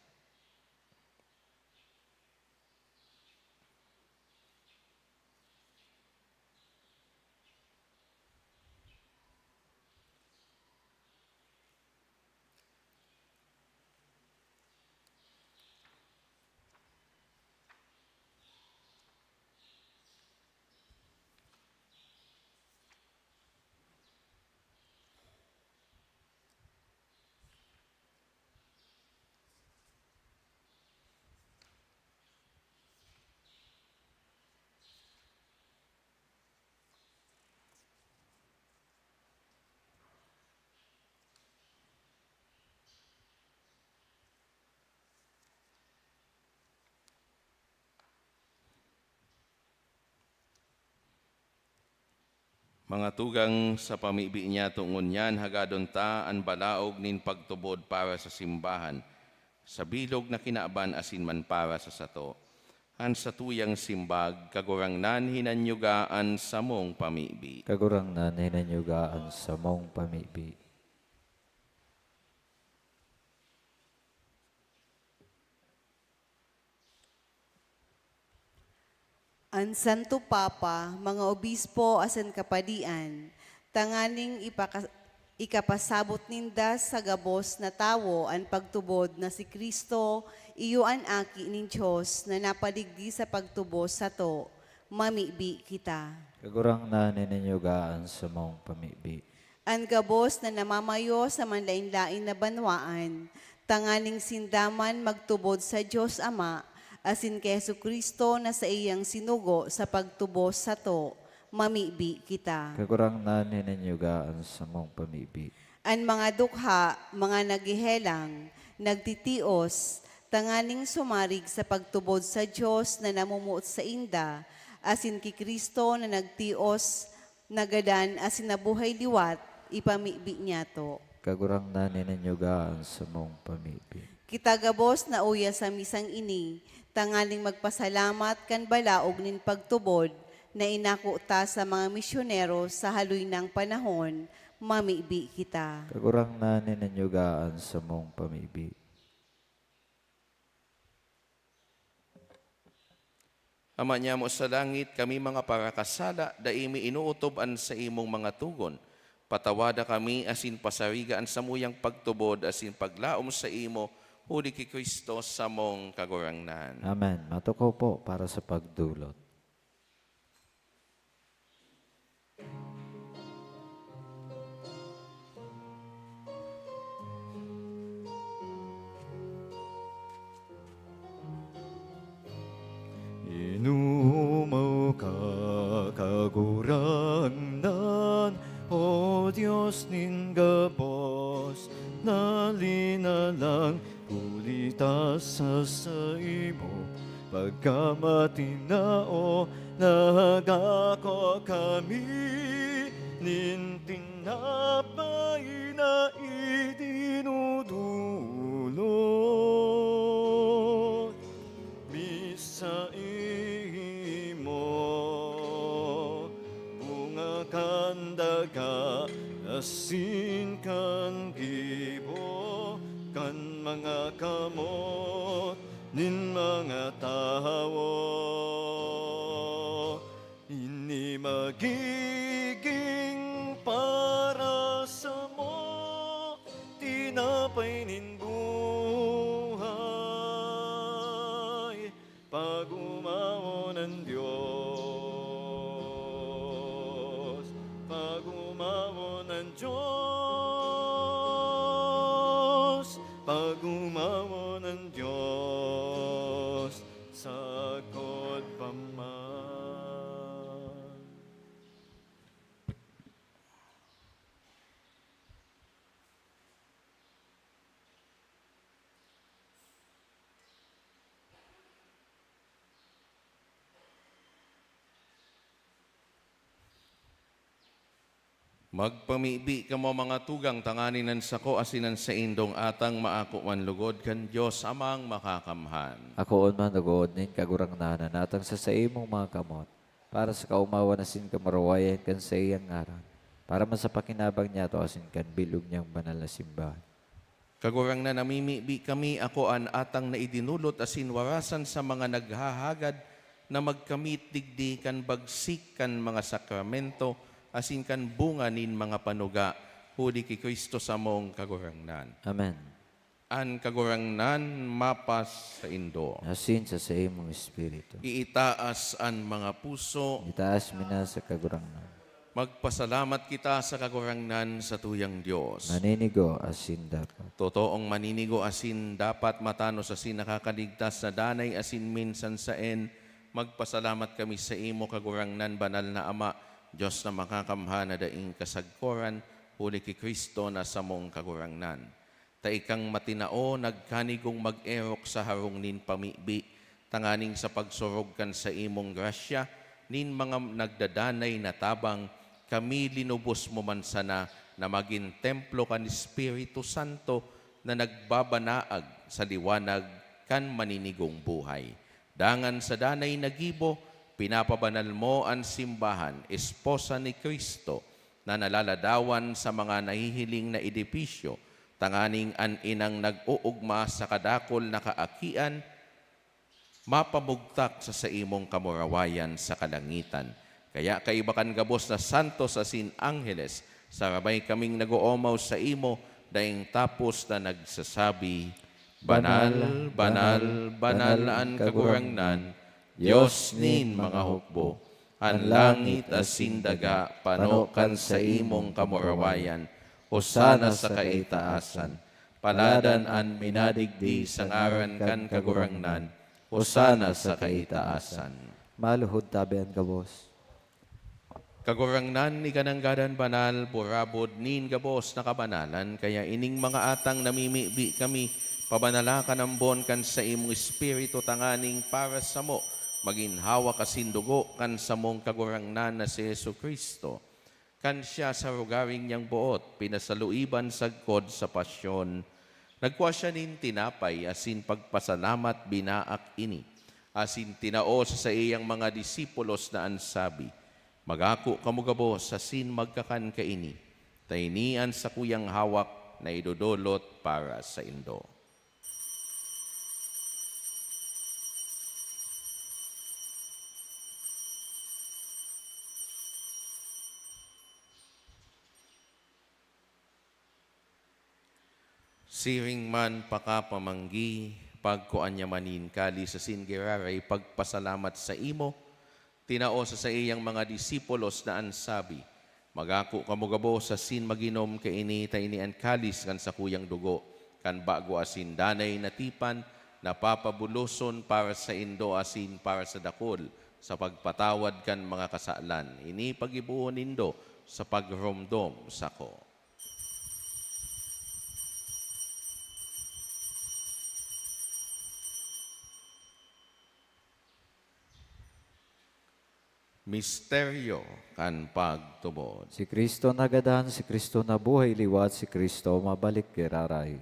Mga tugang, sa pamibi niyato ngunyan, hagadon ta an balaog nin pagtubod para sa simbahan, sa bilog na kinaban asin man para sa sato. An satuyang simbag, Kagurangnan, hinanyuga an samong pamibi. Kagurangnan, hinanyuga an samong pamibi. An Santo Papa, mga obispo asin kapadian, tanganing ipaka-, ikapasabot ninda sa gabos na tawo an pagtubod na si Cristo iyo an Aki nin Dios na napadigdi sa pagtubos sato, mamibi kita. Kagurangnan, hinanyuga an samong pamibi. An gabos na namamayo sa manlaen-laen na banwaan, tanganing sinda man magtubod sa Dios Ama asin ki Jesu-Cristo na saiyang sinugo sa pagtubos sato, mamibi kita. Kagurangnan, hinanyuga an samong pamibi. An mga dukha, mga naghehelang, nagtitios, tanganing sumarig sa pagtubod sa Dios na namumuot sainda, asin ki Cristo na nagtios, nagadan asin nabuhay liwat, ipamibi niyato. Kagurangnan, hinanyuga an samong pamibi. Kita gabos na uya sa misang ini, tanganing magpasalamat kan balaog nin pagtubod na inako ta sa mga misyonero sa haloy nang panahon, mamibi kita. Kagurangnan, hinanyuga an samong pamibi. Ama niamo sa langit, kami mga parakasala, dai mi inootob an saimong mga togon. Patawada kami asin pasariga an samuyang pagtubod asin paglaom saimo, huli ki Cristo samong Kagurangnan. Amen. Matukaw po para sa pagdulot. Inumaw ka, Kagurangnan, O Dios nin gabos, na linalang huli ta sa saimo pagkamatinao, nagako kami nin tinapay na idinudulot mi saimo, bunga kan daga asin kan gibo kan mga kamot nin mga tawo. Ini magigin para samo tinapay nin buhay, pag-omawon an Dios, pag-omawon an Dios, pag-omawon an Dios, sagkod pa man. Magpamibi kamo, mga tugang, tanganing an sako asin an saindong atang maako man lugod kan Dios Amang Makakamhan. Akoon man lugod nin Kagurangnan an atang sa saimong mga kamot, para sa kaomawan asin kamurawayan kan saiyang ngaran, para man sa pakinabang niyato asin kan bilog niyang banal na simbahan. Kagurangnan, namimibi kami, ako an atang na idinulot asin warasan sa mga naghahagad na magkamit digdi kan bagsik kan mga sakramento asin kan bunga nin mga panuga, huli ki Cristo samong Kagurangnan. Amen. An Kagurangnan mapasaindo. Asin sa saimong espiritu. Iitaas an mga puso. Itaas mi na sa Kagurangnan. Magpasalamat kita sa Kagurangnan, satuyang Dios. Maninigo asin dapat. Totoong maninigo asin dapat, matanos asin nakakaligtas na danay asin minsan saen, magpasalamat kami saimo, Kagurangnan, banal na Ama, Dios na makakamhan na daing kasagkoran, huli ki Cristo na samong Kagurangnan. Ta ikang matinao nagkanigong mag-erok sa harong nin pamibi, tanganing sa pagsurog kan saimong grasya nin mga nagdadanay na tabang, kami linubos mo man sana na magin templo kan Espiritu Santo na nagbabanaag sa liwanag kan maninigong buhay. Dangan sa danay na gibo, pinapabanal mo an simbahan, esposa ni Cristo, na nalaladawan sa mga nahihiling na edepisyo, tanganing an inang nag-oogma sa kadakul na kaakian, mapamugtak sa saimong kamurawayan sa kalangitan. Kaya kaiba kan gabos na santos asin angheles, sarabay kaming nag-oomaw saimo, daing tapos na nagsasabi, "Banal, banal, banal an Kagurangnan, Dios nin mga hukbo. An langit asin daga pano kan saimong kamurawayan. Hosana sa kaitaasan. Paladan an minadigdi sa ngaran kan Kagurangnan. Hosana sa kaitaasan." Maluhod tabi an gabos. Kagurangnan, ika nanggad an banal, burabod nin gabos na kabanalan, kaya ining mga atang namimibi kami, pabanala kan ambon kan saimong Espiritu tanganing para samo magin hawak asin dugo kan samong Kagurangnan na si Jesu-Cristo. Kan siya sa rogaring niyang boot pinasaluiban sagkod sa pasyon, nagkua siya nin tinapay asin pagpasalamat binaak ini, asin tinao sa saiyang mga disipulos na an sabi, "Magako kamo gabos asin magkakan kaini, ta ini an sakuyang hawak na idodolot para saindo." Siring man pakapamanggi, pagkua niya man nin kalis asin giraray pagpasalamat saimo, tinao sa saiyang mga disipulos na an sabi, "Magako kamo gabos asin mag-inom kaini, ta ini an kalis kan sakuyang dugo kan bago asin danay na tipan, na papabuloson para saindo asin para sa dakul sa pagpatawad kan mga kasalan. Ini paggibohon nindo sa pagromdom sako." Misteryo kan pagtubod. Si Cristo nagadan, si Cristo nabuhay liwat, si Cristo mabalik giraray.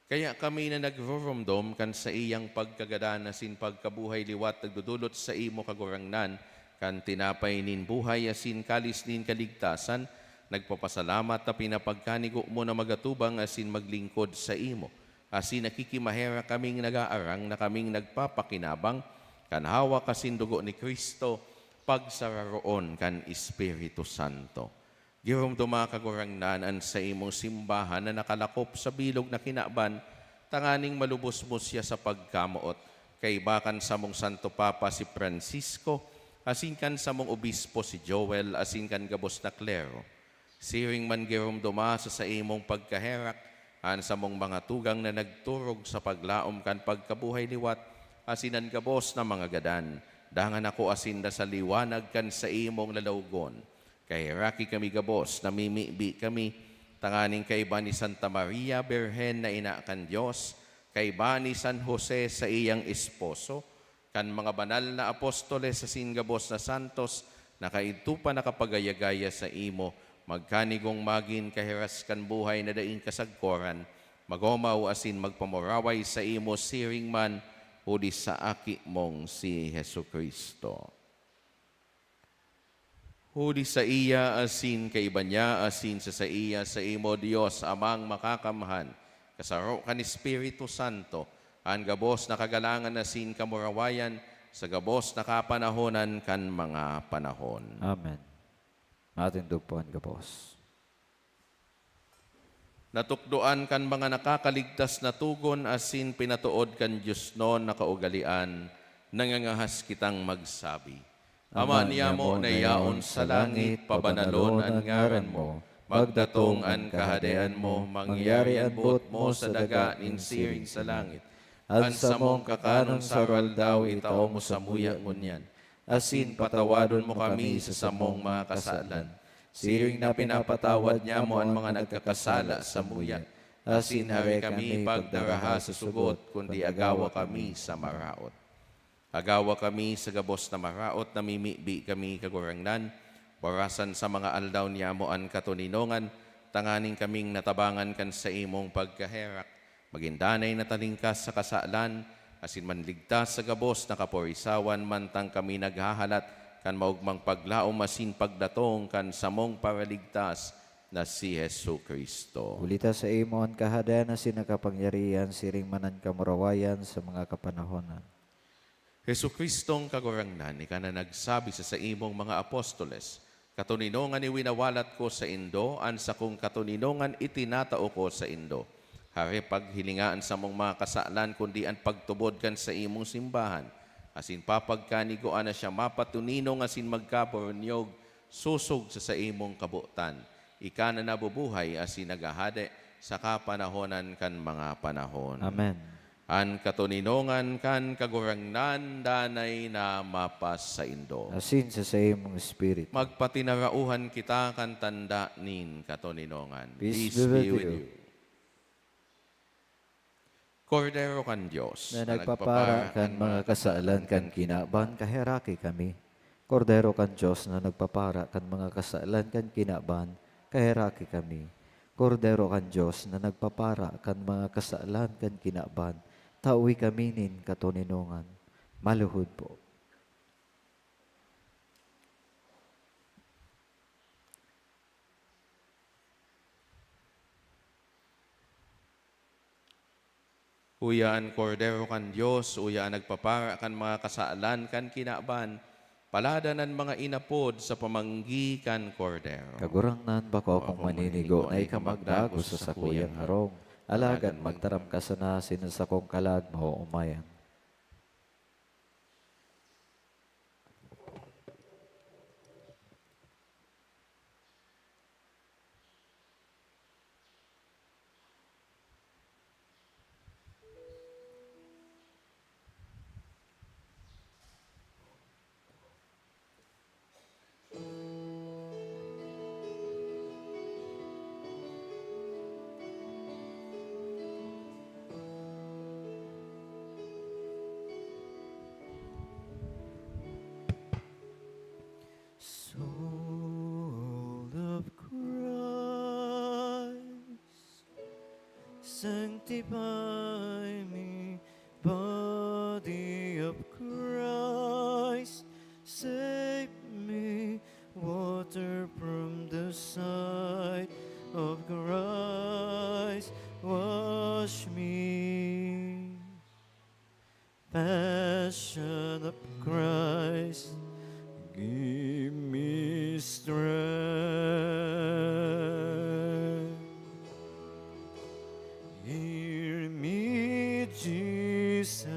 Kaya kami na nagruromdom kan saiyang pagkagadan asin pagkabuhay liwat nagdodolot saimo, Kagurangnan, kan tinapay nin buhay asin kalis nin kaligtasan, nagpapasalamat ta pinapagkanigo mo na magatubang asin maglingkod saimo. Asin nakikimaherak kaming nag-aarang na kaming nagpapakinabang kan hawak asin dugo ni Cristo, pagsararoon kan Espiritu Santo. Giromdoma, Kagurangnan, an saimong simbahan na nakalakop sa bilog na kinaban, tanganing malubos mo siya sa pagkamoot, kaiba kan samong Santo Papa si Francisco, asin kan samong obispo si Joel, asin kan gabos na klero. Siring man giromdoma sa saimong pagkaherak an samong mga tugang na nagturog sa paglaom kan pagkabuhay liwat, asin an gabos na mga gadan. Dangan ako asin da sa liwanag kan saimong lalawgon. Kaheraki kami gabos, namimibi kami, tanganing kaiba ni Santa Maria, Birhen na ina kan Dios, kaiba ni San Jose, saiyang esposo, kan mga banal na apostoles asin gabos na santos na kaidto pa nakapagaya-gaya saimo, magkanigong magin kahiras kan buhay na daing kasagkoran, mag-omaw asin magpamuraway saimo siring man huli sa Aki mong si Jesu-Cristo. Huli saiya asin kaiba niya asin sa saiya, saimo, Dios Amang Makakamhan, kasaro kan Espiritu Santo, an gabos na kagalangan asin kamurawayan sa gabos na kapanahonan kan mga panahon. Amen. Matindog po an gabos. Natukdoan kan mga nakakaligtas na togon asin pinatood kan diosnon na kaugalean, nangangahas kitang magsabi, Ama niyamo na yaon sa langit, pabanalon an ngaran mo, magdatong an kahadean mo, mangyari an boot mo sa daga nin siring sa langit. An samong kakanon sa araldaw itao mo samuya ngunyan, asin patawadon mo kami sa samong mga kasalan, siring na pinapatawad nyamo an mga nagkakasala samuya, asin hare kami pagdaraha sa sugot, kundi agawa kami sa maraot. Agawa kami sa gabos na maraot, namimibi kami, Kagurangnan, warasan sa mga aldaw nyamo an katoninongan, tanganing kaming natabangan kan saimong pagkaherak, magin danay na talingkas sa kasalan, asin manligtas sa gabos na kaporisawan, mantang kami naghahalat kan maogmang paglaom asin pagdatong kan samong Paraligtas na si Jesu-Cristo. Huli ta saimo an kahadean asin an kapangyarihan siring man an kamurawayan sa mga kapanahonan. Jesu-Cristong Kagurangnan, ika na nagsabi sa saimong mga apostoles, "Katoninongan iwinawalat ko saindo, an sakong katoninongan itinatao ko saindo." Hari paghilinga an samong mga kasalan, kundi an pagtubod kan saimong simbahan. Asin papagkanigoan na siya mapatoninong asin magkaburunyog sosog sa saimong kabotan. Ika na nabubuhay asin naghahade sa kapanahonan kan mga panahon. Amen. An katoninongan kan Kagurangnan danay na mapasaindo. Asin sa saimong espiritu. Magpatinarauhan kita kan tanda nin katoninongan. Peace be with you. Kordero kan Dios, na nagpapara kan mga kasalan kan kinaban, kaheraki kami. Kordero kan Dios na nagpapara kan mga kasalan kan kinaban, kaheraki kami. Kordero kan Dios na nagpapara kan mga kasalan kan kinaban, tawi kami nin katoninongan. Maluhod po. Uya an Kordero kan Dios, uya an nagpapara kan mga kasalan kan kinaban. Paladan an mga inapod sa pamanggi kan Kordero. Kagurangnan, bako akong maninigo na ika magdagos sa sakuyang harong, alagad magtaram ka sana asin an sakong kalag maoomayan. Soul of Christ, sanctify me. Body of Christ, save me. Water from the side of Christ, wash me. Passion of Christ, give me strength. Hear me, Jesus.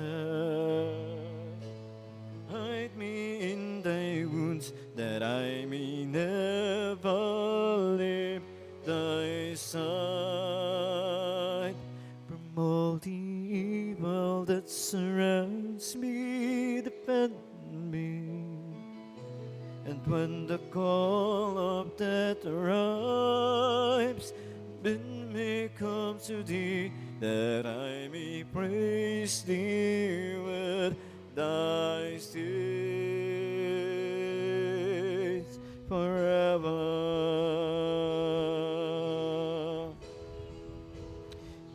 Hide me in thy wounds, that I may never leave thy side. From all the evil that surrounds me, defend me. And when the call of death arrives, bid me come to thee, that I may praise thee with thy saints forever.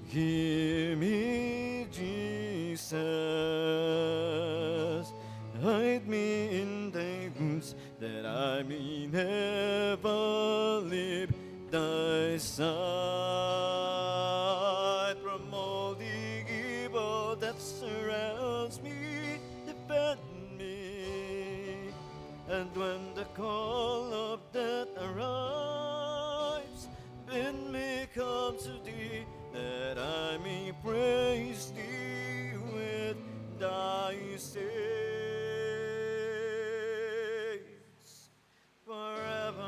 Hear me, Jesus, hide me in thy wounds, that I may never leave thy side. From all the evil that surrounds me, defend me. And when the call of death arrives, bid me come to thee, that I may praise thee with thy saints forever.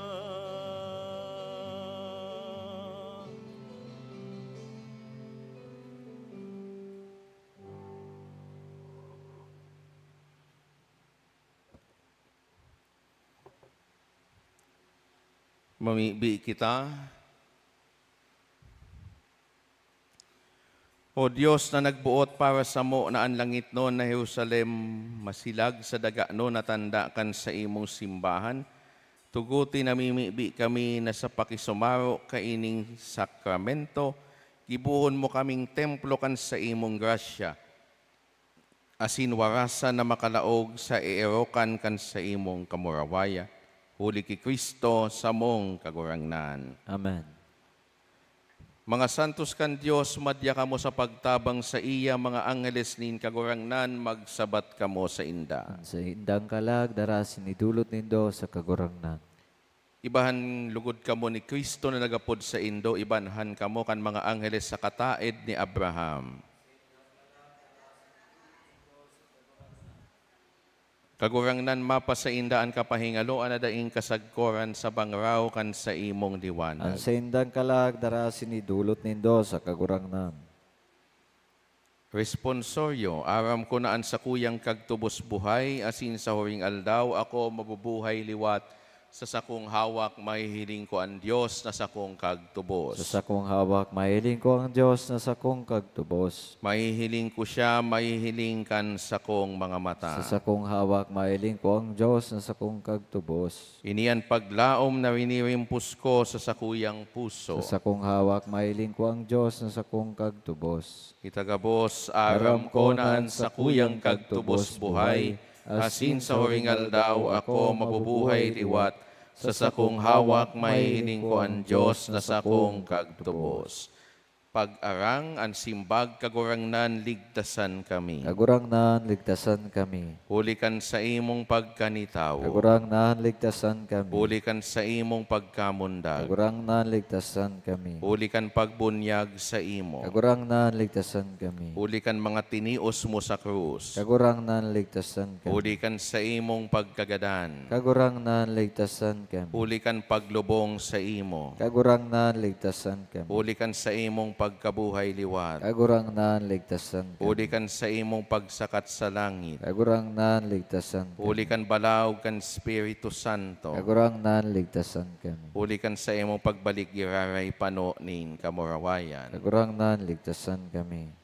Mamibi kita. O Dios, na nagboot para samo na an langitnon na Jerusalem masilag sa daganon na tanda kan saimong simbahan, tuguti namimibi kami na sa pakisumaro kaining sakramento, gibohon mo kaming templo kan saimong grasya. asin warasan na makalaog sa eerokan kan saimong kamurawayan, huli ki Cristo samong Kagurangnan. Amen. Mga santos kan Dios, madya kamo sa pagtabang saiya, mga angheles nin Kagurangnan, magsabat kamo sainda. An saindang kalag, dara asin idolot nindo sa Kagurangnan. Ibahan lugod kamo ni Cristo na nagapod saindo, ibanhan kamo kan mga angheles sa kataed ni Abraham. Kagurangnan, mapasainda an kapahingaloan na daing kasagkoran sa bangraw kan saimong liwanag. An saindang kalag, dara asin idolot nindo sa Kagurangnan. Responsorio. Aram ko na an sakuyang kagtubos buhay, asin sa huring aldaw ako mabubuhay liwat. Sa sakong hawak mahihiling ko an Dios na sakong kagtubos. Sa sakong hawak mahihiling ko an Dios na sakong kagtubos. Mahihiling ko siya, mahihiling kan sakong mga mata. Sa sakong hawak mahihiling ko an Dios na sakong kagtubos. Ini an paglaom na rinirimpos ko sa sakuyang puso. Sa sakong hawak mahiling ko an Dios na sakong kagtubos. Kita gabos, aram ko na an sakuyang kagtubos buhay, asin sa huring aldaw ako mabubuhay liwat. Sa sakong hawak mahihiling ko an Dios na sakong kagtubos. Pag-arang an simbag, Kagurangnan, ligtasan kami. Kagurangnan, ligtasan kami. Huli kan saimong pagkanitawo. Kagurangnan, ligtasan kami. Huli kan saimong pagkamundag. Kagurangnan, ligtasan kami. Huli kan pagbunyag saimo. Kagurangnan, ligtasan kami. Huli kan mga tinios mo sa krus. Kagurangnan, ligtasan kami. Huli kan saimong pagkagadan. Kagurangnan, ligtasan kami. Huli kan paglubong saimo. Kagurangnan, ligtasan kami. Huli kan saimong pagkabuhay liwat. Kagurangnan, ligtasan kami. Huli kan saimong pagsakat sa langit. Kagurangnan, ligtasan kami. Huli kan balaog kan Espiritu Santo. Kagurangnan, ligtasan kami. Huli kan saimong pagbalik giraray pano nin kamurawayan. Kagurangnan, ligtasan kami.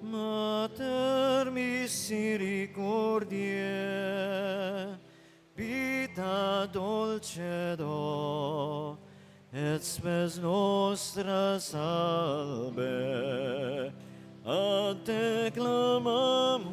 Mater misericordiae, Vita dulcedo, et spes nostra salve, ad te clamamus,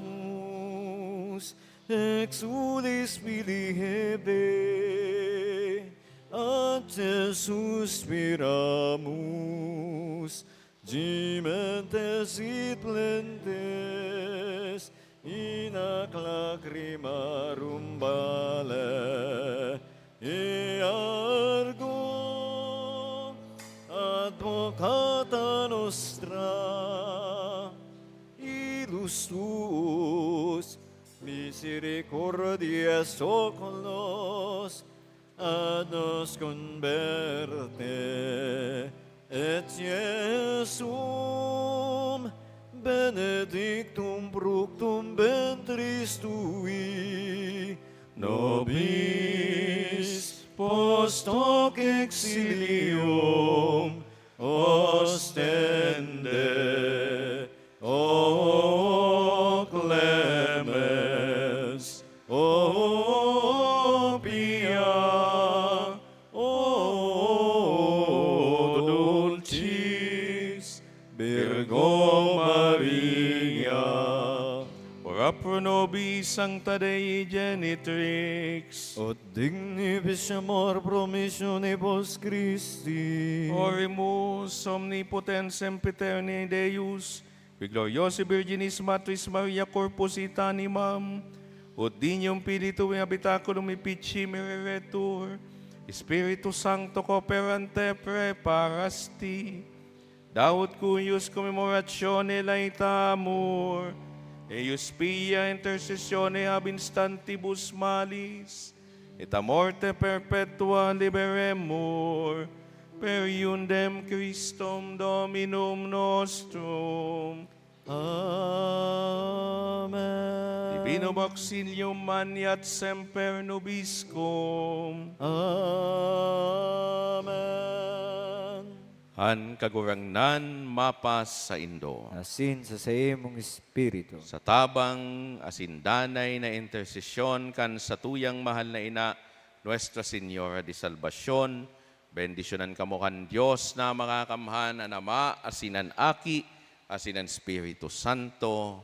exulis filii Hevae, ad te suspiramus, Gimientes et plentes in hac lacrimarum vale eargo. Advocata nostra, ilus tuus, misericordiae oculos, ad nos converte, et Iesum benedictum fructum ventris tui, nobis post hoc exilium ostende. O clemens, o pia, o dulcis Virgo Maria. Ora pro nobis, Sancta Dei Genitrix. Ut dignifiscamur promissionibus Christi. Oremus. Omnipotens sempiterni Deus, qui gloriosae Virginis Matris Maria corpus et animam, ut dignum Filii tui habitaculum efficiem ereretur, Spiritu Sancto cooperante praeparasti. Daut cuius commemoratione laetamur, Eius pia intercessione habinstantibus malis, et a morte perpetua liberemur, per iundem Christum Dominum nostrum. Amen. Divinum auxilium maneat semper nobiscum. Amen. An Kagurangnan mapasaindo. Asin sa saimong espiritu. Sa tabang asin danay na intersesyon kan satuyang mahal na Ina, Nuestra Señora de Salvacion, bendisyonan kamo kan Dios na Makakamhan, an Ama, asin an Aki, asin an Espiritu Santo.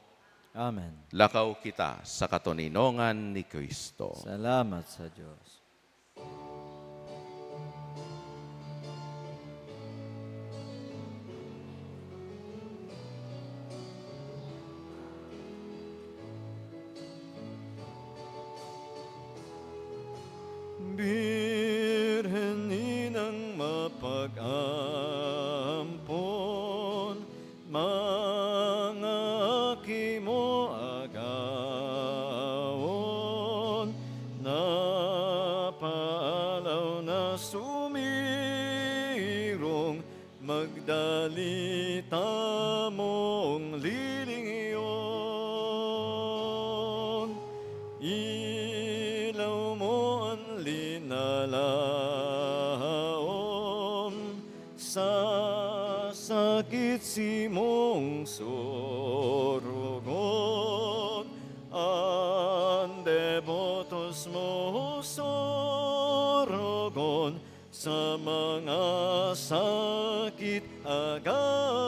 Amen. Lakaw kita sa katoninongan ni Cristo. Salamat sa Dios. Birhen Inang mapag-ampon, mga aki mo agawon, napaalaw na sumirong, magdali tamong lilingyon. Ilaw mo an linalaom, sa sakit simong sorogon, an debotos mo sorogon, sa mga sakit aga